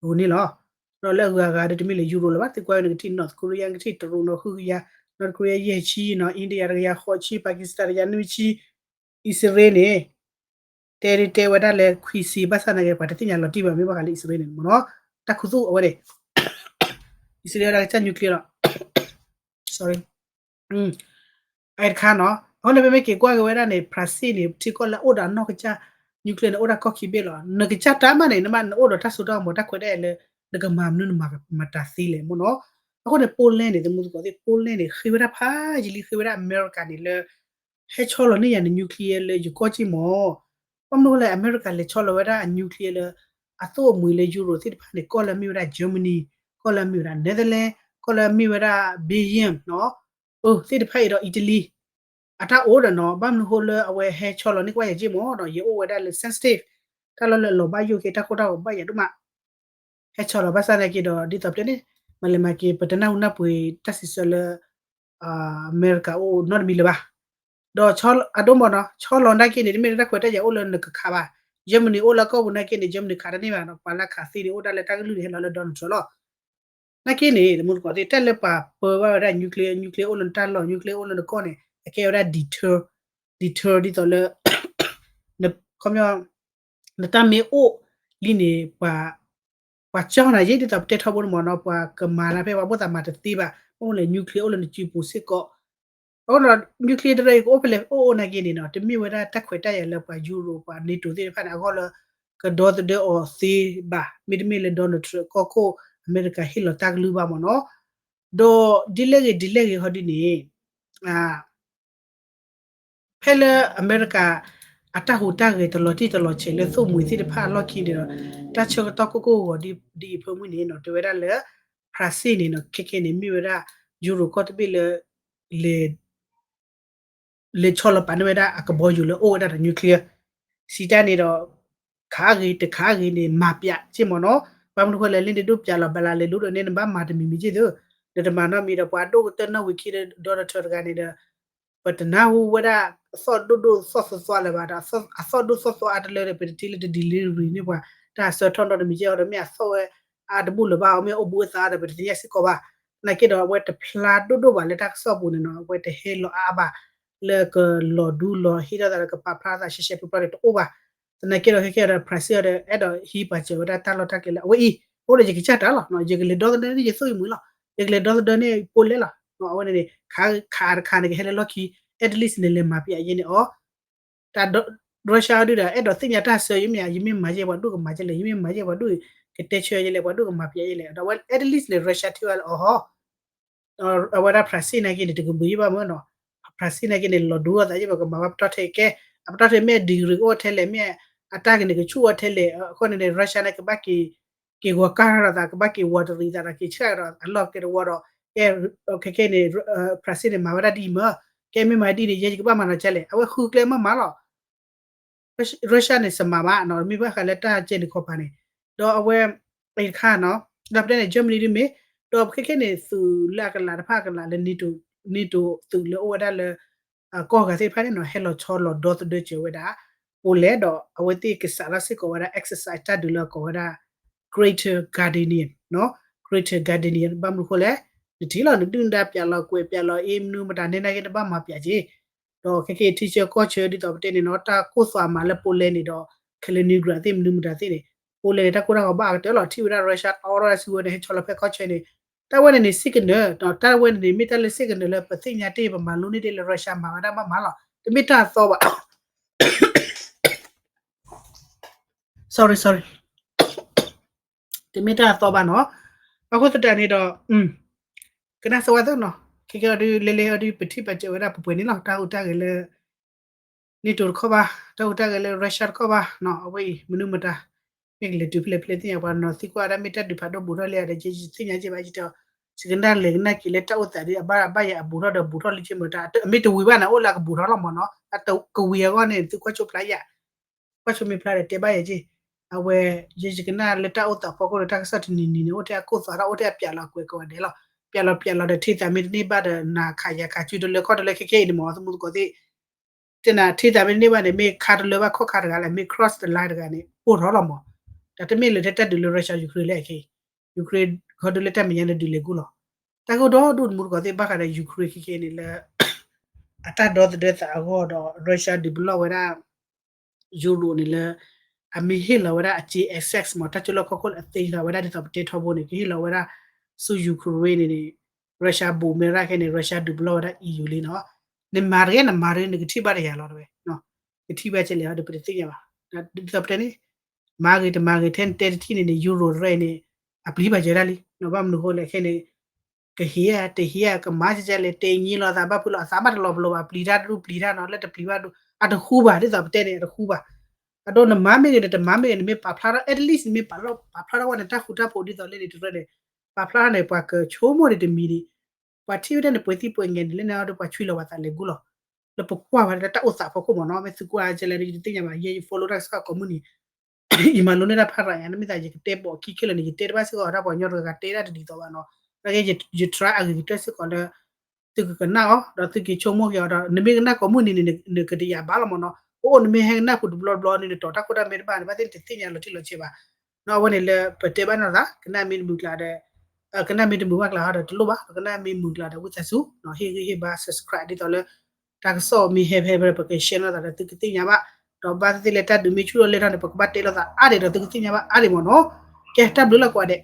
ဧိၤန့ၣ်လီၤ. ဒီးလၢအဂၤဂၤဒီးတမ့ၢ်လၢ Europe လၢၤဘၣ်, သုကွၢ်ဝဲနကထံၣ် North Korea နကထံၣ်တရူးနီၤ ဃုကယၤ, North Korea ယဲၢ်ဆံနီၤ, India တကယၤဃိးဆံ, Pakistan တကယၤနွံဆံ, အံၣ်စရ့လးန့ၣ် တဲဒ်တဲဝဲဒၣ်လၢခွံဆံ ဘၣ်ဆၣ်သနာ်က့ ပှၤတသ့ၣ်ညါလီၤတံၢ်ဘၣ် မ့ၢ်ဘၣ်ဃးလၢအံၣ်စရ့လးန့ၣ်မ့ၢ်နီၤ, တၢ်ခူသူၣ်အဝဲန့ၣ် အံၣ်စရ့လးဝဲဒၣ်ကစၢ် nuclear လီၤ sorry အတခါနီၤ, အဃိန့ၣ်မ့မ့ၢ်က့ၤကွၢ်က့ၤဝဲဒၣ်န့ၣ် Brazil န့ၣ် ထံကီၢ်လၢအအိၣ်ဒီးအနီၢ်ကစၢ် nuclear န့ၣ် အိၣ်ဒီးကီၢ်ခံဘ့ၣ်လီၤ. နကစၢ်တၢ်မးန့ၣ် နမ့ၢ်နအိၣ်ဒီးတၢ်စိတၢ်ကမီၤ တၢ်ခွဲးတၢ်ယာ်လၢ နကမၤမနုၤနမၤမတၤသ့လဲၣ်မ့ၢ်နီၤ. အဃိန့ၣ် Poland န့ၣ် သမူသကိးသ့ၣ် Poland န့ၣ် ဃ့ဝဲဒၣ်ဖးယံာ်လံ ဃ့ဝဲဒၣ်အမဲရကၤန့ၣ်လၢ ဟဲဆီလီၤန့ၢ်ယၤန nuclear လၢယကီၢ်က့ၢ်မး. ဘၣ်မနုၤဃိလဲၣ် အမဲရကၤလဲၤဆီလီၤဝဲဒၣ်အ nuclear လၢ အသိၣ်အမှံၤလၢ Europe သ့ၣ်တဖၣ်န့ၣ် ကီၢ်လၢအမ့ၢ်ဝဲဒၣ် Germany, ကီၢ်လၢအမ့ၢ်ဝဲဒၣ် Netherlands, ကီၢ်လၢအမ့ၢ်ဝဲဒၣ် Belgium နီၤ, အၢ သ့ၣ်တဖၣ်အံၤဒီး Italy အတၢ်အိၣ်ဒီးနီၤ. ဘၣ်မနုၤဃိလၢအဝဲဟဲဆီလီၤန့ၢ်ကွၢ်ယၤက့ၢ်မးဒီး ယအိၣ်ဝဲဒၣ်လၢ sensitive တၢ်လီၢ်လၢအလီၤဘၣ်ယိၣ်က့ၤ တၢ်ကိၢ်တၢ်ဂီၤဘၣ်ယၤဒိၣ်မး ဟဲဆီလီၤဘၣ်ဆၣ်သနာ်က့ဒီး ဒ်သိးပတဲန့ၣ် မၤလဲၤမၤက့ၤ ပတနၢ်ဟူနၢ်ပှ့ၤတၢ်စံးဆၢလၢ အမဲရကၤအိၣ်နီတမံၤလၢၤဘၣ်. ဒီးအဒိမ့ၢ်နီၤ ဆီလီၤနာ်က့န့ၣ် တမ့ၢ်လၢတၢ်ခွဲးတၢ်ယာ်အိၣ်လၢနကခးဘၣ်. Germany အိၣ်လၢကီၢ်ပူၤနာ်က့န့ၣ် Germany ခးတန့ၢ်ဘၣ်နီၤ ပှၤလၢခးသ့န့ၣ် အိၣ်ဒၣ်လၢတၢ်ကလုၢ်န့ၣ် ဟဲလီၤလၢ Donald Trump လီၤ. နာ်က့န့ၣ် သမူသကိးသ့ၣ် တၢ်လၢပှၤပၢဘၣ်ဝဲဒၣ် nuclear, nuclear အိၣ်လၢနတၢ်လီၢ် nuclear အိၣ်လၢနကီၢ်န့ၣ် အကဲဝဲဒၣ် deter, deter ဒ်သိးလၢ ခီပညီ နတၢ်မ့ၢ်အိၣ်လံန့ၣ် ပှၤ ပှၤကၠီနၤယ့ၢ် ဒ်သိးပတဲထီဘိန့ၣ်မ့ၢ်နီၤ ပှၤကမၤနၤဖဲပှၤဘၣ်သးမၤတသ့ဘၣ်. ဘၣ်မနုၤလဲၣ် nuclear အိၣ်လၢနစုပူၤစ့ၢ်ကီး. အဃိဒီး nuclear တရၢအံၤကအိၣ်ဖဲလဲၣ် အိၣ်အိၣ်နာ်က့န့ၣ်နီၤ တမ့ၢ်ဝဲဒၣ်တၢ်ခွဲးတၢ်ယာ်လၢပှၤ Europe ပှၤ NATO သ့ၣ်တဖၣ်န့ၣ် အဂီၢ်လၢ ကဒီသဒၢအီၤသ့ဘၣ်. မ့တမ့ၢ်လၢ Donald Trump ကီၢ်ခိၣ် အမဲရကၤဟ့ၣ်လီၤတၢ်ကလုၢ်ဘၣ်မ့ၢ်နီၤ. ဒီးဒ်လဲၣ်ဂ့ၤဒ်လဲၣ်ဂ့ၤဟီဒ်န့ၣ် ဖဲလၢအမဲရကၤ အတၢ်ဟူးတၢ်ဂဲၤတလီၤတံၢ်တလီၤဆဲးလၢသိၣ်မှံၤသ့ၣ်တဖၣ်အလီၢ်ခံန့ၣ်ဒီး တၢ်ဆၢကတီၢ်ကိၢ်ကိၢ်ဂီၤဂီၤဒ်အံၤဖၢမုၢ်န့ၣ်နီၤ တဲဝဲဒၣ်လၢ Brazil န့ၣ်နီၤ ခဲခဲန့ၣ် မ့ၢ်ဝဲဒၣ် Europe ကီၢ်တဘ့ၣ်လၢ လဲၤ လဲၤဆီလီၤပာ်န့ၢ်ဝဲဒၣ်အကဘီယူၤလၢအိၣ်ဝဲဒၣ်ဒီး nuclear စံးတၢ်န့ၣ်ဒီး ခးဂ့ၤတခးဂ့ၤန့ၣ် မၤပျးက့ၢ်မ့ၢ်နီၤ. ဘၣ်မနုၤဃိလဲၣ် လၢနဒိၣ်ပျးလီၤဘၣ်လၢလဲၤလိၤဒီးန့ၣ် နဘၣ်မၤတမံၤမံၤက့ၢ်သု, နတမၤနီတမံၤဒီး ပှၤဒိၣ်ကတၢၢ်နီၣ်ဝံၤခံဒီး Donald Trump တဂၤန့ၣ်ဒီး ပတနၢ်ဟူဝဲဒၣ် အသီၣ်ဒိၣ်ဒိၣ်သီၣ်သွါသွါလၢၤဘၣ်ဒီး အသီၣ်ဒိၣ်သီၣ်သွါအါတလၢဒီး ပတထံၣ်လၢတ delivery န့ၢ်ပှၤ တၢ်ဆၢထီၣ်နီတမံၤက့ၢ်အီၤဒီး မ့ၢ်အသီၣ်ဝဲအါတဘူၣ်လၢၤဘၣ်အီၤ မ့ၢ်အိၣ်ဘှံးအိၣ်သါဒီး ပတသ့ၣ်ညါစ့ၢ်ကီးဘၣ်. သနာ်က့ဒီး အဝဲတဖျါဒိၣ်ဒိၣ်ဘၣ်လၢတၢ်ကစီၣ်ပူၤန့ၣ်နီၤ အဝဲတဟဲလီၤအါအါဘၣ် လၢကလီၤဒူလီၤဟ့ၣ်ထီၣ်သးဒီးကပာ်ဖျါသးရှဲရှဲပျီပျီန့ၣ်တအိၣ်ဘၣ်. သနာ်က့ဒီး ခဲခဲဒီး Brazil ဒီး အဲၣ်ဒိးဟံးပာ်စၢၤဝဲဒၣ်တၢ်လီၢ်တၢ်ကျဲလၢအဝဲအံၤ အိၣ်ဒီးယကစၢ်တၢ်လီၤ. ယကလဲၤဒီသဒၢန့ၢ်ယသိၣ်အံၤမှံၤလီၤ. ယကလဲၤဒီသဒၢန့ၢ် Poland လီၤ. အဝဲန့ၣ်န့ၣ် ခးခးတခါန့ၣ် ကဟဲလၢလီၢ်ခံ at least န့ၣ် လဲၤမၤပျးယဲန့ၣ်အီၤ တၢ် Russia ဒုဒီး အဲၣ်ဒိးသ့ၣ်ညါတၢ်ဆၢ ယမ့ၢ် ယမ့ၢ်မၤယဲ ပှၤဒိၣ်ကမၤယဲလဲၣ်, ယမ့ၢ်မၤယဲ ပှၤဒိၣ်ကတဲဆၢယဲလဲၣ်, ပှၤဒိၣ်ကမၤပျးယဲလဲၣ်. ဒီးအဝဲ at least န့ၣ် Russia ထံၣ်ဝဲလၢအီၤဟီ အဝဲဒၣ် Brazil နာ်က့န့ၣ် တကဘုးယံၣ်ဘၣ်မ့ၢ်နီၤ, Brazil နာ်က့န့ၣ် လီၤဒူအသးယံၣ် ပကမၤဘၣ်ပတီၢ်ထဲကဲ, အပတီၢ်ထဲမ့ၢ် degree ကအိၣ်ထဲလဲၣ်, မ့ၢ်အတၢ်ကန့ၣ်ကဆူၣ်အိၣ်ထဲလဲၣ်, အဃိန့ၣ်န့ၣ် Russia နာ်က့ဘၣ်က့ၤ က့ၤဂီၤကၢ်ထီၣ်သး ကဘၣ်က့ၤဝီၤတရံးသးဒီး က့ၤဆှၣ်ဒီးအလီၢ်ကဲတဝီဒီး ကဲ ခဲခဲန့ၣ် Brazil န့ၣ် မၤဝဲဒၣ်ဒ်အံၤမ့ၢ်, ကဲမ့ၢ်မၤဒ်န့ၣ် ယဲယကဘၣ်မၤနီၤကဲလဲၣ်, အဝဲဃုကျဲမ့ၢ်မၤလီၤ. Russia န့ၣ် စမၤဘၣ်နီၤ, မ့ၢ်ဘၣ်ဃးလၢတၢ်ကဲန့ၣ်ခီပၤန့ၣ်, ဒီးအဝဲ အံၤတခါနီၤ, ဒီးပတဲန့ၣ် Germany ဒ်မ့ၢ်, ဒီးခဲခဲန့ၣ် သုးလၢအကလးတဖၣ်အကလးလၢ NATO, NATO သုးလၢအိၣ်ဝဲဒၣ်လၢ ကီၢ်ဂၤသ့ၣ်တဖၣ်န့ၣ်နီၤ ဟဲလီၤဆီလီၤဒီသဒၢစၢၤဝဲဒၣ် Poland ဒီးအဝဲသ့ၣ်ကစးလီၤစ့ၢ်ကီးဝဲဒၣ် exercise တၢ်ဒုးလၢအကိးဝဲဒၣ် Greater Gardenian, Greater Gardenian ဘၣ်မနုၤအဃိလဲၣ်, နထံၣ်လီၤ နဒုၣ်နဒါပျးလီၤကွဲးပျးလီၤအ့ မနုၤမတၤန့ၣ်နာ်က့နဘၣ်မၤပျးက့ၤ, ဒီးခဲက့ၤထံဆၢကီၢ်ဆၢ ဒ်သိးပတဲန့ၣ်နီၤ တၢ်ကိၢ်သွးမၤလၢ Poland န့ၣ်ဒီး Kaliningrad သ့ၣ် မနုၤမတၤသ့ၣ်န့ၣ် Poland န့ၣ် တၢ်ကိၢ်တၢ်ဂီၤဘၣ်အကတၢၢ်လီၤ. ထံၣ်ဝဲဒၣ် Russia အီၣ်ထီၣ်ဒၣ်စုဝဲန့ၣ် ဟဲဆီလီၤဖဲကီၢ်ဆၢန့ၣ် တၢ်ဝဲန့ၣ်န့ၣ် signal ဒီး တၢ်ဝဲန့ၣ်န့ၣ် မ့ၢ်တၢ်လၢ signal လၢပသ့ၣ်ညါတ့ၢ် ပမၤလိန့ၢ်တ့ၢ်လၢ Russia မၤဝဲဒၣ်ဘၣ်မးလီၤ. တမ့ၢ်တၢ်အသီဘၣ် sorry sorry တမ့ၢ်တၢ်အသီဘၣ်နီၤ. အဃိသတးန့ၣ်ဒီး ကနၣ်စၢၤဝဲသ့နီၤ, ခဲကဲအီၤဒုး လဲၤလဲၤအီၤဒုး ပထံၣ်ဘၣ်စၢၤဝဲဒၣ်ပှဲၤပှဲၤန့ၣ်လီၤ. တၢ်ဟူးတၢ်ဂဲၤလၢ NATO တခီဘၣ်, တၢ်ဟူးတၢ်ဂဲၤလၢ Russia တခီဘၣ်နီၤ. အဝဲအံၤ မနုၤမတၤ မ့ၢ်ကလဲၤတုၤဖဲလဲၣ်ဖဲလဲၣ်သ့ၣ်ညါ ပှၤနီၤသံကွၢ်ဝဲဒၣ် မ့ၢ်တၢ်ဒုးဖးဒိၣ်ဘူးထီၣ်လံဧါဒီး ယသ့ၣ်ညါက့ဘၣ် ယတဲအီၤ ယကနၣ်လဲၤကနၣ်က့ၤလၢတၢ်အိၣ်သးဒ်အဘၣ်ဘၣ်ယၤအဘူးထီၣ်ဒီးဘူးထီၣ်လံက့မ့ၢ်တၢ် မ့ၢ်တဝံၤဘၣ်န့ၣ် အိၣ်လၢအကဘူးထီၣ်လီၤမးနီၤ. အကဝံၤအဂီၢ်န့ၣ် သုကွၢ်ဆိဖျါယၤ ကွၢ်ဆိမ့ၢ်ဖျါဒီးတဲဘၣ်ယၤက့, အဝဲ ယယကနၣ်လၢတၢ်အိၣ်သးဖီခိၣ်ဒီး တၢ်ကစီၣ်တနံၤနံၤန့ၣ် အိၣ်ထဲအကိၢ်သွးထီၣ် အိၣ်ထဲအပျးလီၤကွဲးကိးဂၤဒဲးလီၤ. ပျးလီၤပျးလီၤဒီး ထံသးမ့ၢ်တန့ၢ်ဘၣ်ဒီး နၤခးယၤခး စုတလၢခီၣ်တလၢ ခဲခဲအံၤန့ၣ်မး သမူသကိးသ့ၣ် တဲနၤထံသးမ့ၢ်တန့ၢ်ဘၣ်န့ၣ် မ့ၢ်ခါတလၢဘၣ်ခီၣ်ခါတဂၤလဲၣ် မ့ၢ် cross the line တဂၤန့ၣ် ပိၢ်ထီၣ်လီၤမး. တၢ်တမ့ၢ်လၢထဲတၢ်ဒုးလၢ Russia Ukraine လဲၣ်ခဲအံၤ Ukraine ခီဒုးလၢတၢ်မဲာ်ညါန့ၣ်ဒုးလဲၤကူလီၤ. တၢ်ကဒိၣ်ဒိၣ်သမူသကိးသ့ၣ်ဘၣ်ဃးဒီး Ukraine ခဲခဲအံၤန့ၣ်လၢ အတၢ်ဒီသဒၢသးအဂီၢ်ဒီး Russia ဒုးပလီၢ်ဝဲဒၣ် Europe န့ၣ်လၢ အမ့ၢ်ဟ့ၣ်လီၤဝဲဒၣ်အက့ access မး တၢ်ကၠိလီၢ်ခီၣ်ခိၣ်အသ့ဃာ်ဝဲဒၣ်ဒ်သိးပတဲထီဘိန့ၣ် ကဟ့ၣ်လီၤဝဲဒၣ် ဆူ Ukraine န့ၣ်န့ၣ် Russia ဘူးမဲရၣ်ခဲန့ၣ် Russia ဒုးပလီၢ်ဝဲဒၣ် EU လံနီၤ. နမၤတဂ့ၤ နမၤတဂ့ၤ နကထံၣ်ဘၣ်တယၤလီၤတဝဲ ကထံၣ်ဘၣ်ကလဲၣ်ဒီးပတသ့ၣ်ညါဘၣ်. ဒ်သိးပတဲန့ၣ် မၤဂ့ၤတမၤဂ့ၤ ထဲနတဲတထံၣ်န့ၣ်န့ၣ် Euro တရဲၣ်န့ၣ် အပျံၤဘၣ်ယဲဒၣ်လံ. ဘၣ်မနုၤဃိလဲၣ်ခဲန့ၣ် ကဟ့ၣ်ဧါ တဟ့ၣ်ဧါ ကမၤကလဲၣ် တဲညံလိာ်သးဘၣ်ဖုးလီၤ အသးဘၣ်တလီၤပလိာ်ဘၣ် ပျံၤတၢ်တဒူၣ်ပျံၤတၢ်နီၤ လၢတပျံၤဘၣ်ဒူၣ် အတဃူဘၣ် ဒ်သိးပတဲန့ၣ် အတဃူဘၣ်. အဒိ နမၤမ့ၢ်ဂ့ၤ နတမၤမ့ၢ်ဂ့ၤ နမ့ၢ်ပာ်ဖျါထီၣ် at least နမ့ၢ်ပာ်ဖျါထီၣ်ဝဲန့ၣ် တၢ်ဃူတၢ်ဖိးဒ်သိးလၢန့ၣ်တရဲၣ်န့ၣ် ပာ်ဖျါထီၣ်န့ၣ် ပှၤကဆိကမိၣ်န့ၣ်တမံၤန့ၣ် ပှၤထံၣ်ဝဲဒၣ်န့ၣ် ပှဲၤသံပှဲၤငဲၤန့ၣ် လၢန့ၣ်အီၤဒီး ပှၤဆွံလီၤပှၤသးလဲၤကူလီၤ. လၢပကွၢ်ဝဲဒၣ်လၢတၢ်အိၣ်သးဖီခိၣ်မးနီၤ မ့ၢ်သုကွၢ်ကလဲၣ်ဒီး ယတသ့ၣ်ညါဘၣ် ယဲယ follow တၢ်ကစီၣ်ကိးမုၢ်နံၤ ယမၤလိန့ၢ်တၢ်ဖးရၤညါ နမ့ၢ်သးယကတဲပိာ်ခံခဲလၢာ်န့ၣ် ယတဲတဘၣ်စ့ၢ်ကီး တၢ်ပှၤကညီတဂၤဂၤတဲဒၣ်တဒ်သိးဘၣ်နီၤ. နာ်က့ ယ try အဂ့ၤကတၢၢ်စ့ၢ်ကီးလၢ သုကကနၣ်အီၤ ဒီးသုက့ၤဆိကမိၣ်က့ၤအီၤဒီး နမ့ၢ်ကနၣ်ကိးမုၢ်နံၤန့ၣ် နကတယာ်ဘၣ်လီၤမးနီၤ. အိၣ် နမ့ၢ်ဟဲကနၣ်ပူၤတဘျီတဘျီန့ၣ် နတီၤတၢ်ခိၣ်တၢ်မဲတဘၣ်န့ၣ် ဘၣ်သ့ၣ်နတသ့ၣ်ညါလီၤတံၢ်လီၤဆဲးဘၣ်. အဝဲန့ၣ်လၢပတဲဘၣ်နီၢ်သး ကနၣ်မ့ၢ်တမုာ်ကျါဒီး ကနၣ်မ့ၢ်တမုာ်ဘၣ်ကျါဒီးတလိၣ်ဘၣ် ကနၣ်မ့ၢ်မုာ်ကျါဒီးဝံသးစူၤ ဟ့ၣ်ဂံၢ်ဟ့ၣ်ဘါ subscribe ဒ်သိးလၢ တၢ်ကစီၣ်မ့ၢ်ဟဲဖဲဖဲပက share နီၢ်သးဒီးသုကသ့ၣ်ညါဘၣ်. ဒီးဘၣ်သ့ၣ်သ့ၣ်လၢတၢ်ဒုးမ့ၢ်ဆူၣ်ထီၣ်လဲၢ်ထီၣ်န့ၣ် ပကဘၣ်တဲလိာ်သးအါဒံးဒီးသုကသ့ၣ်ညါဘၣ်အါဒံးမးနီၤ. ကဲ တၢ်ဘျုးလီၤကိးဂၤဒဲး.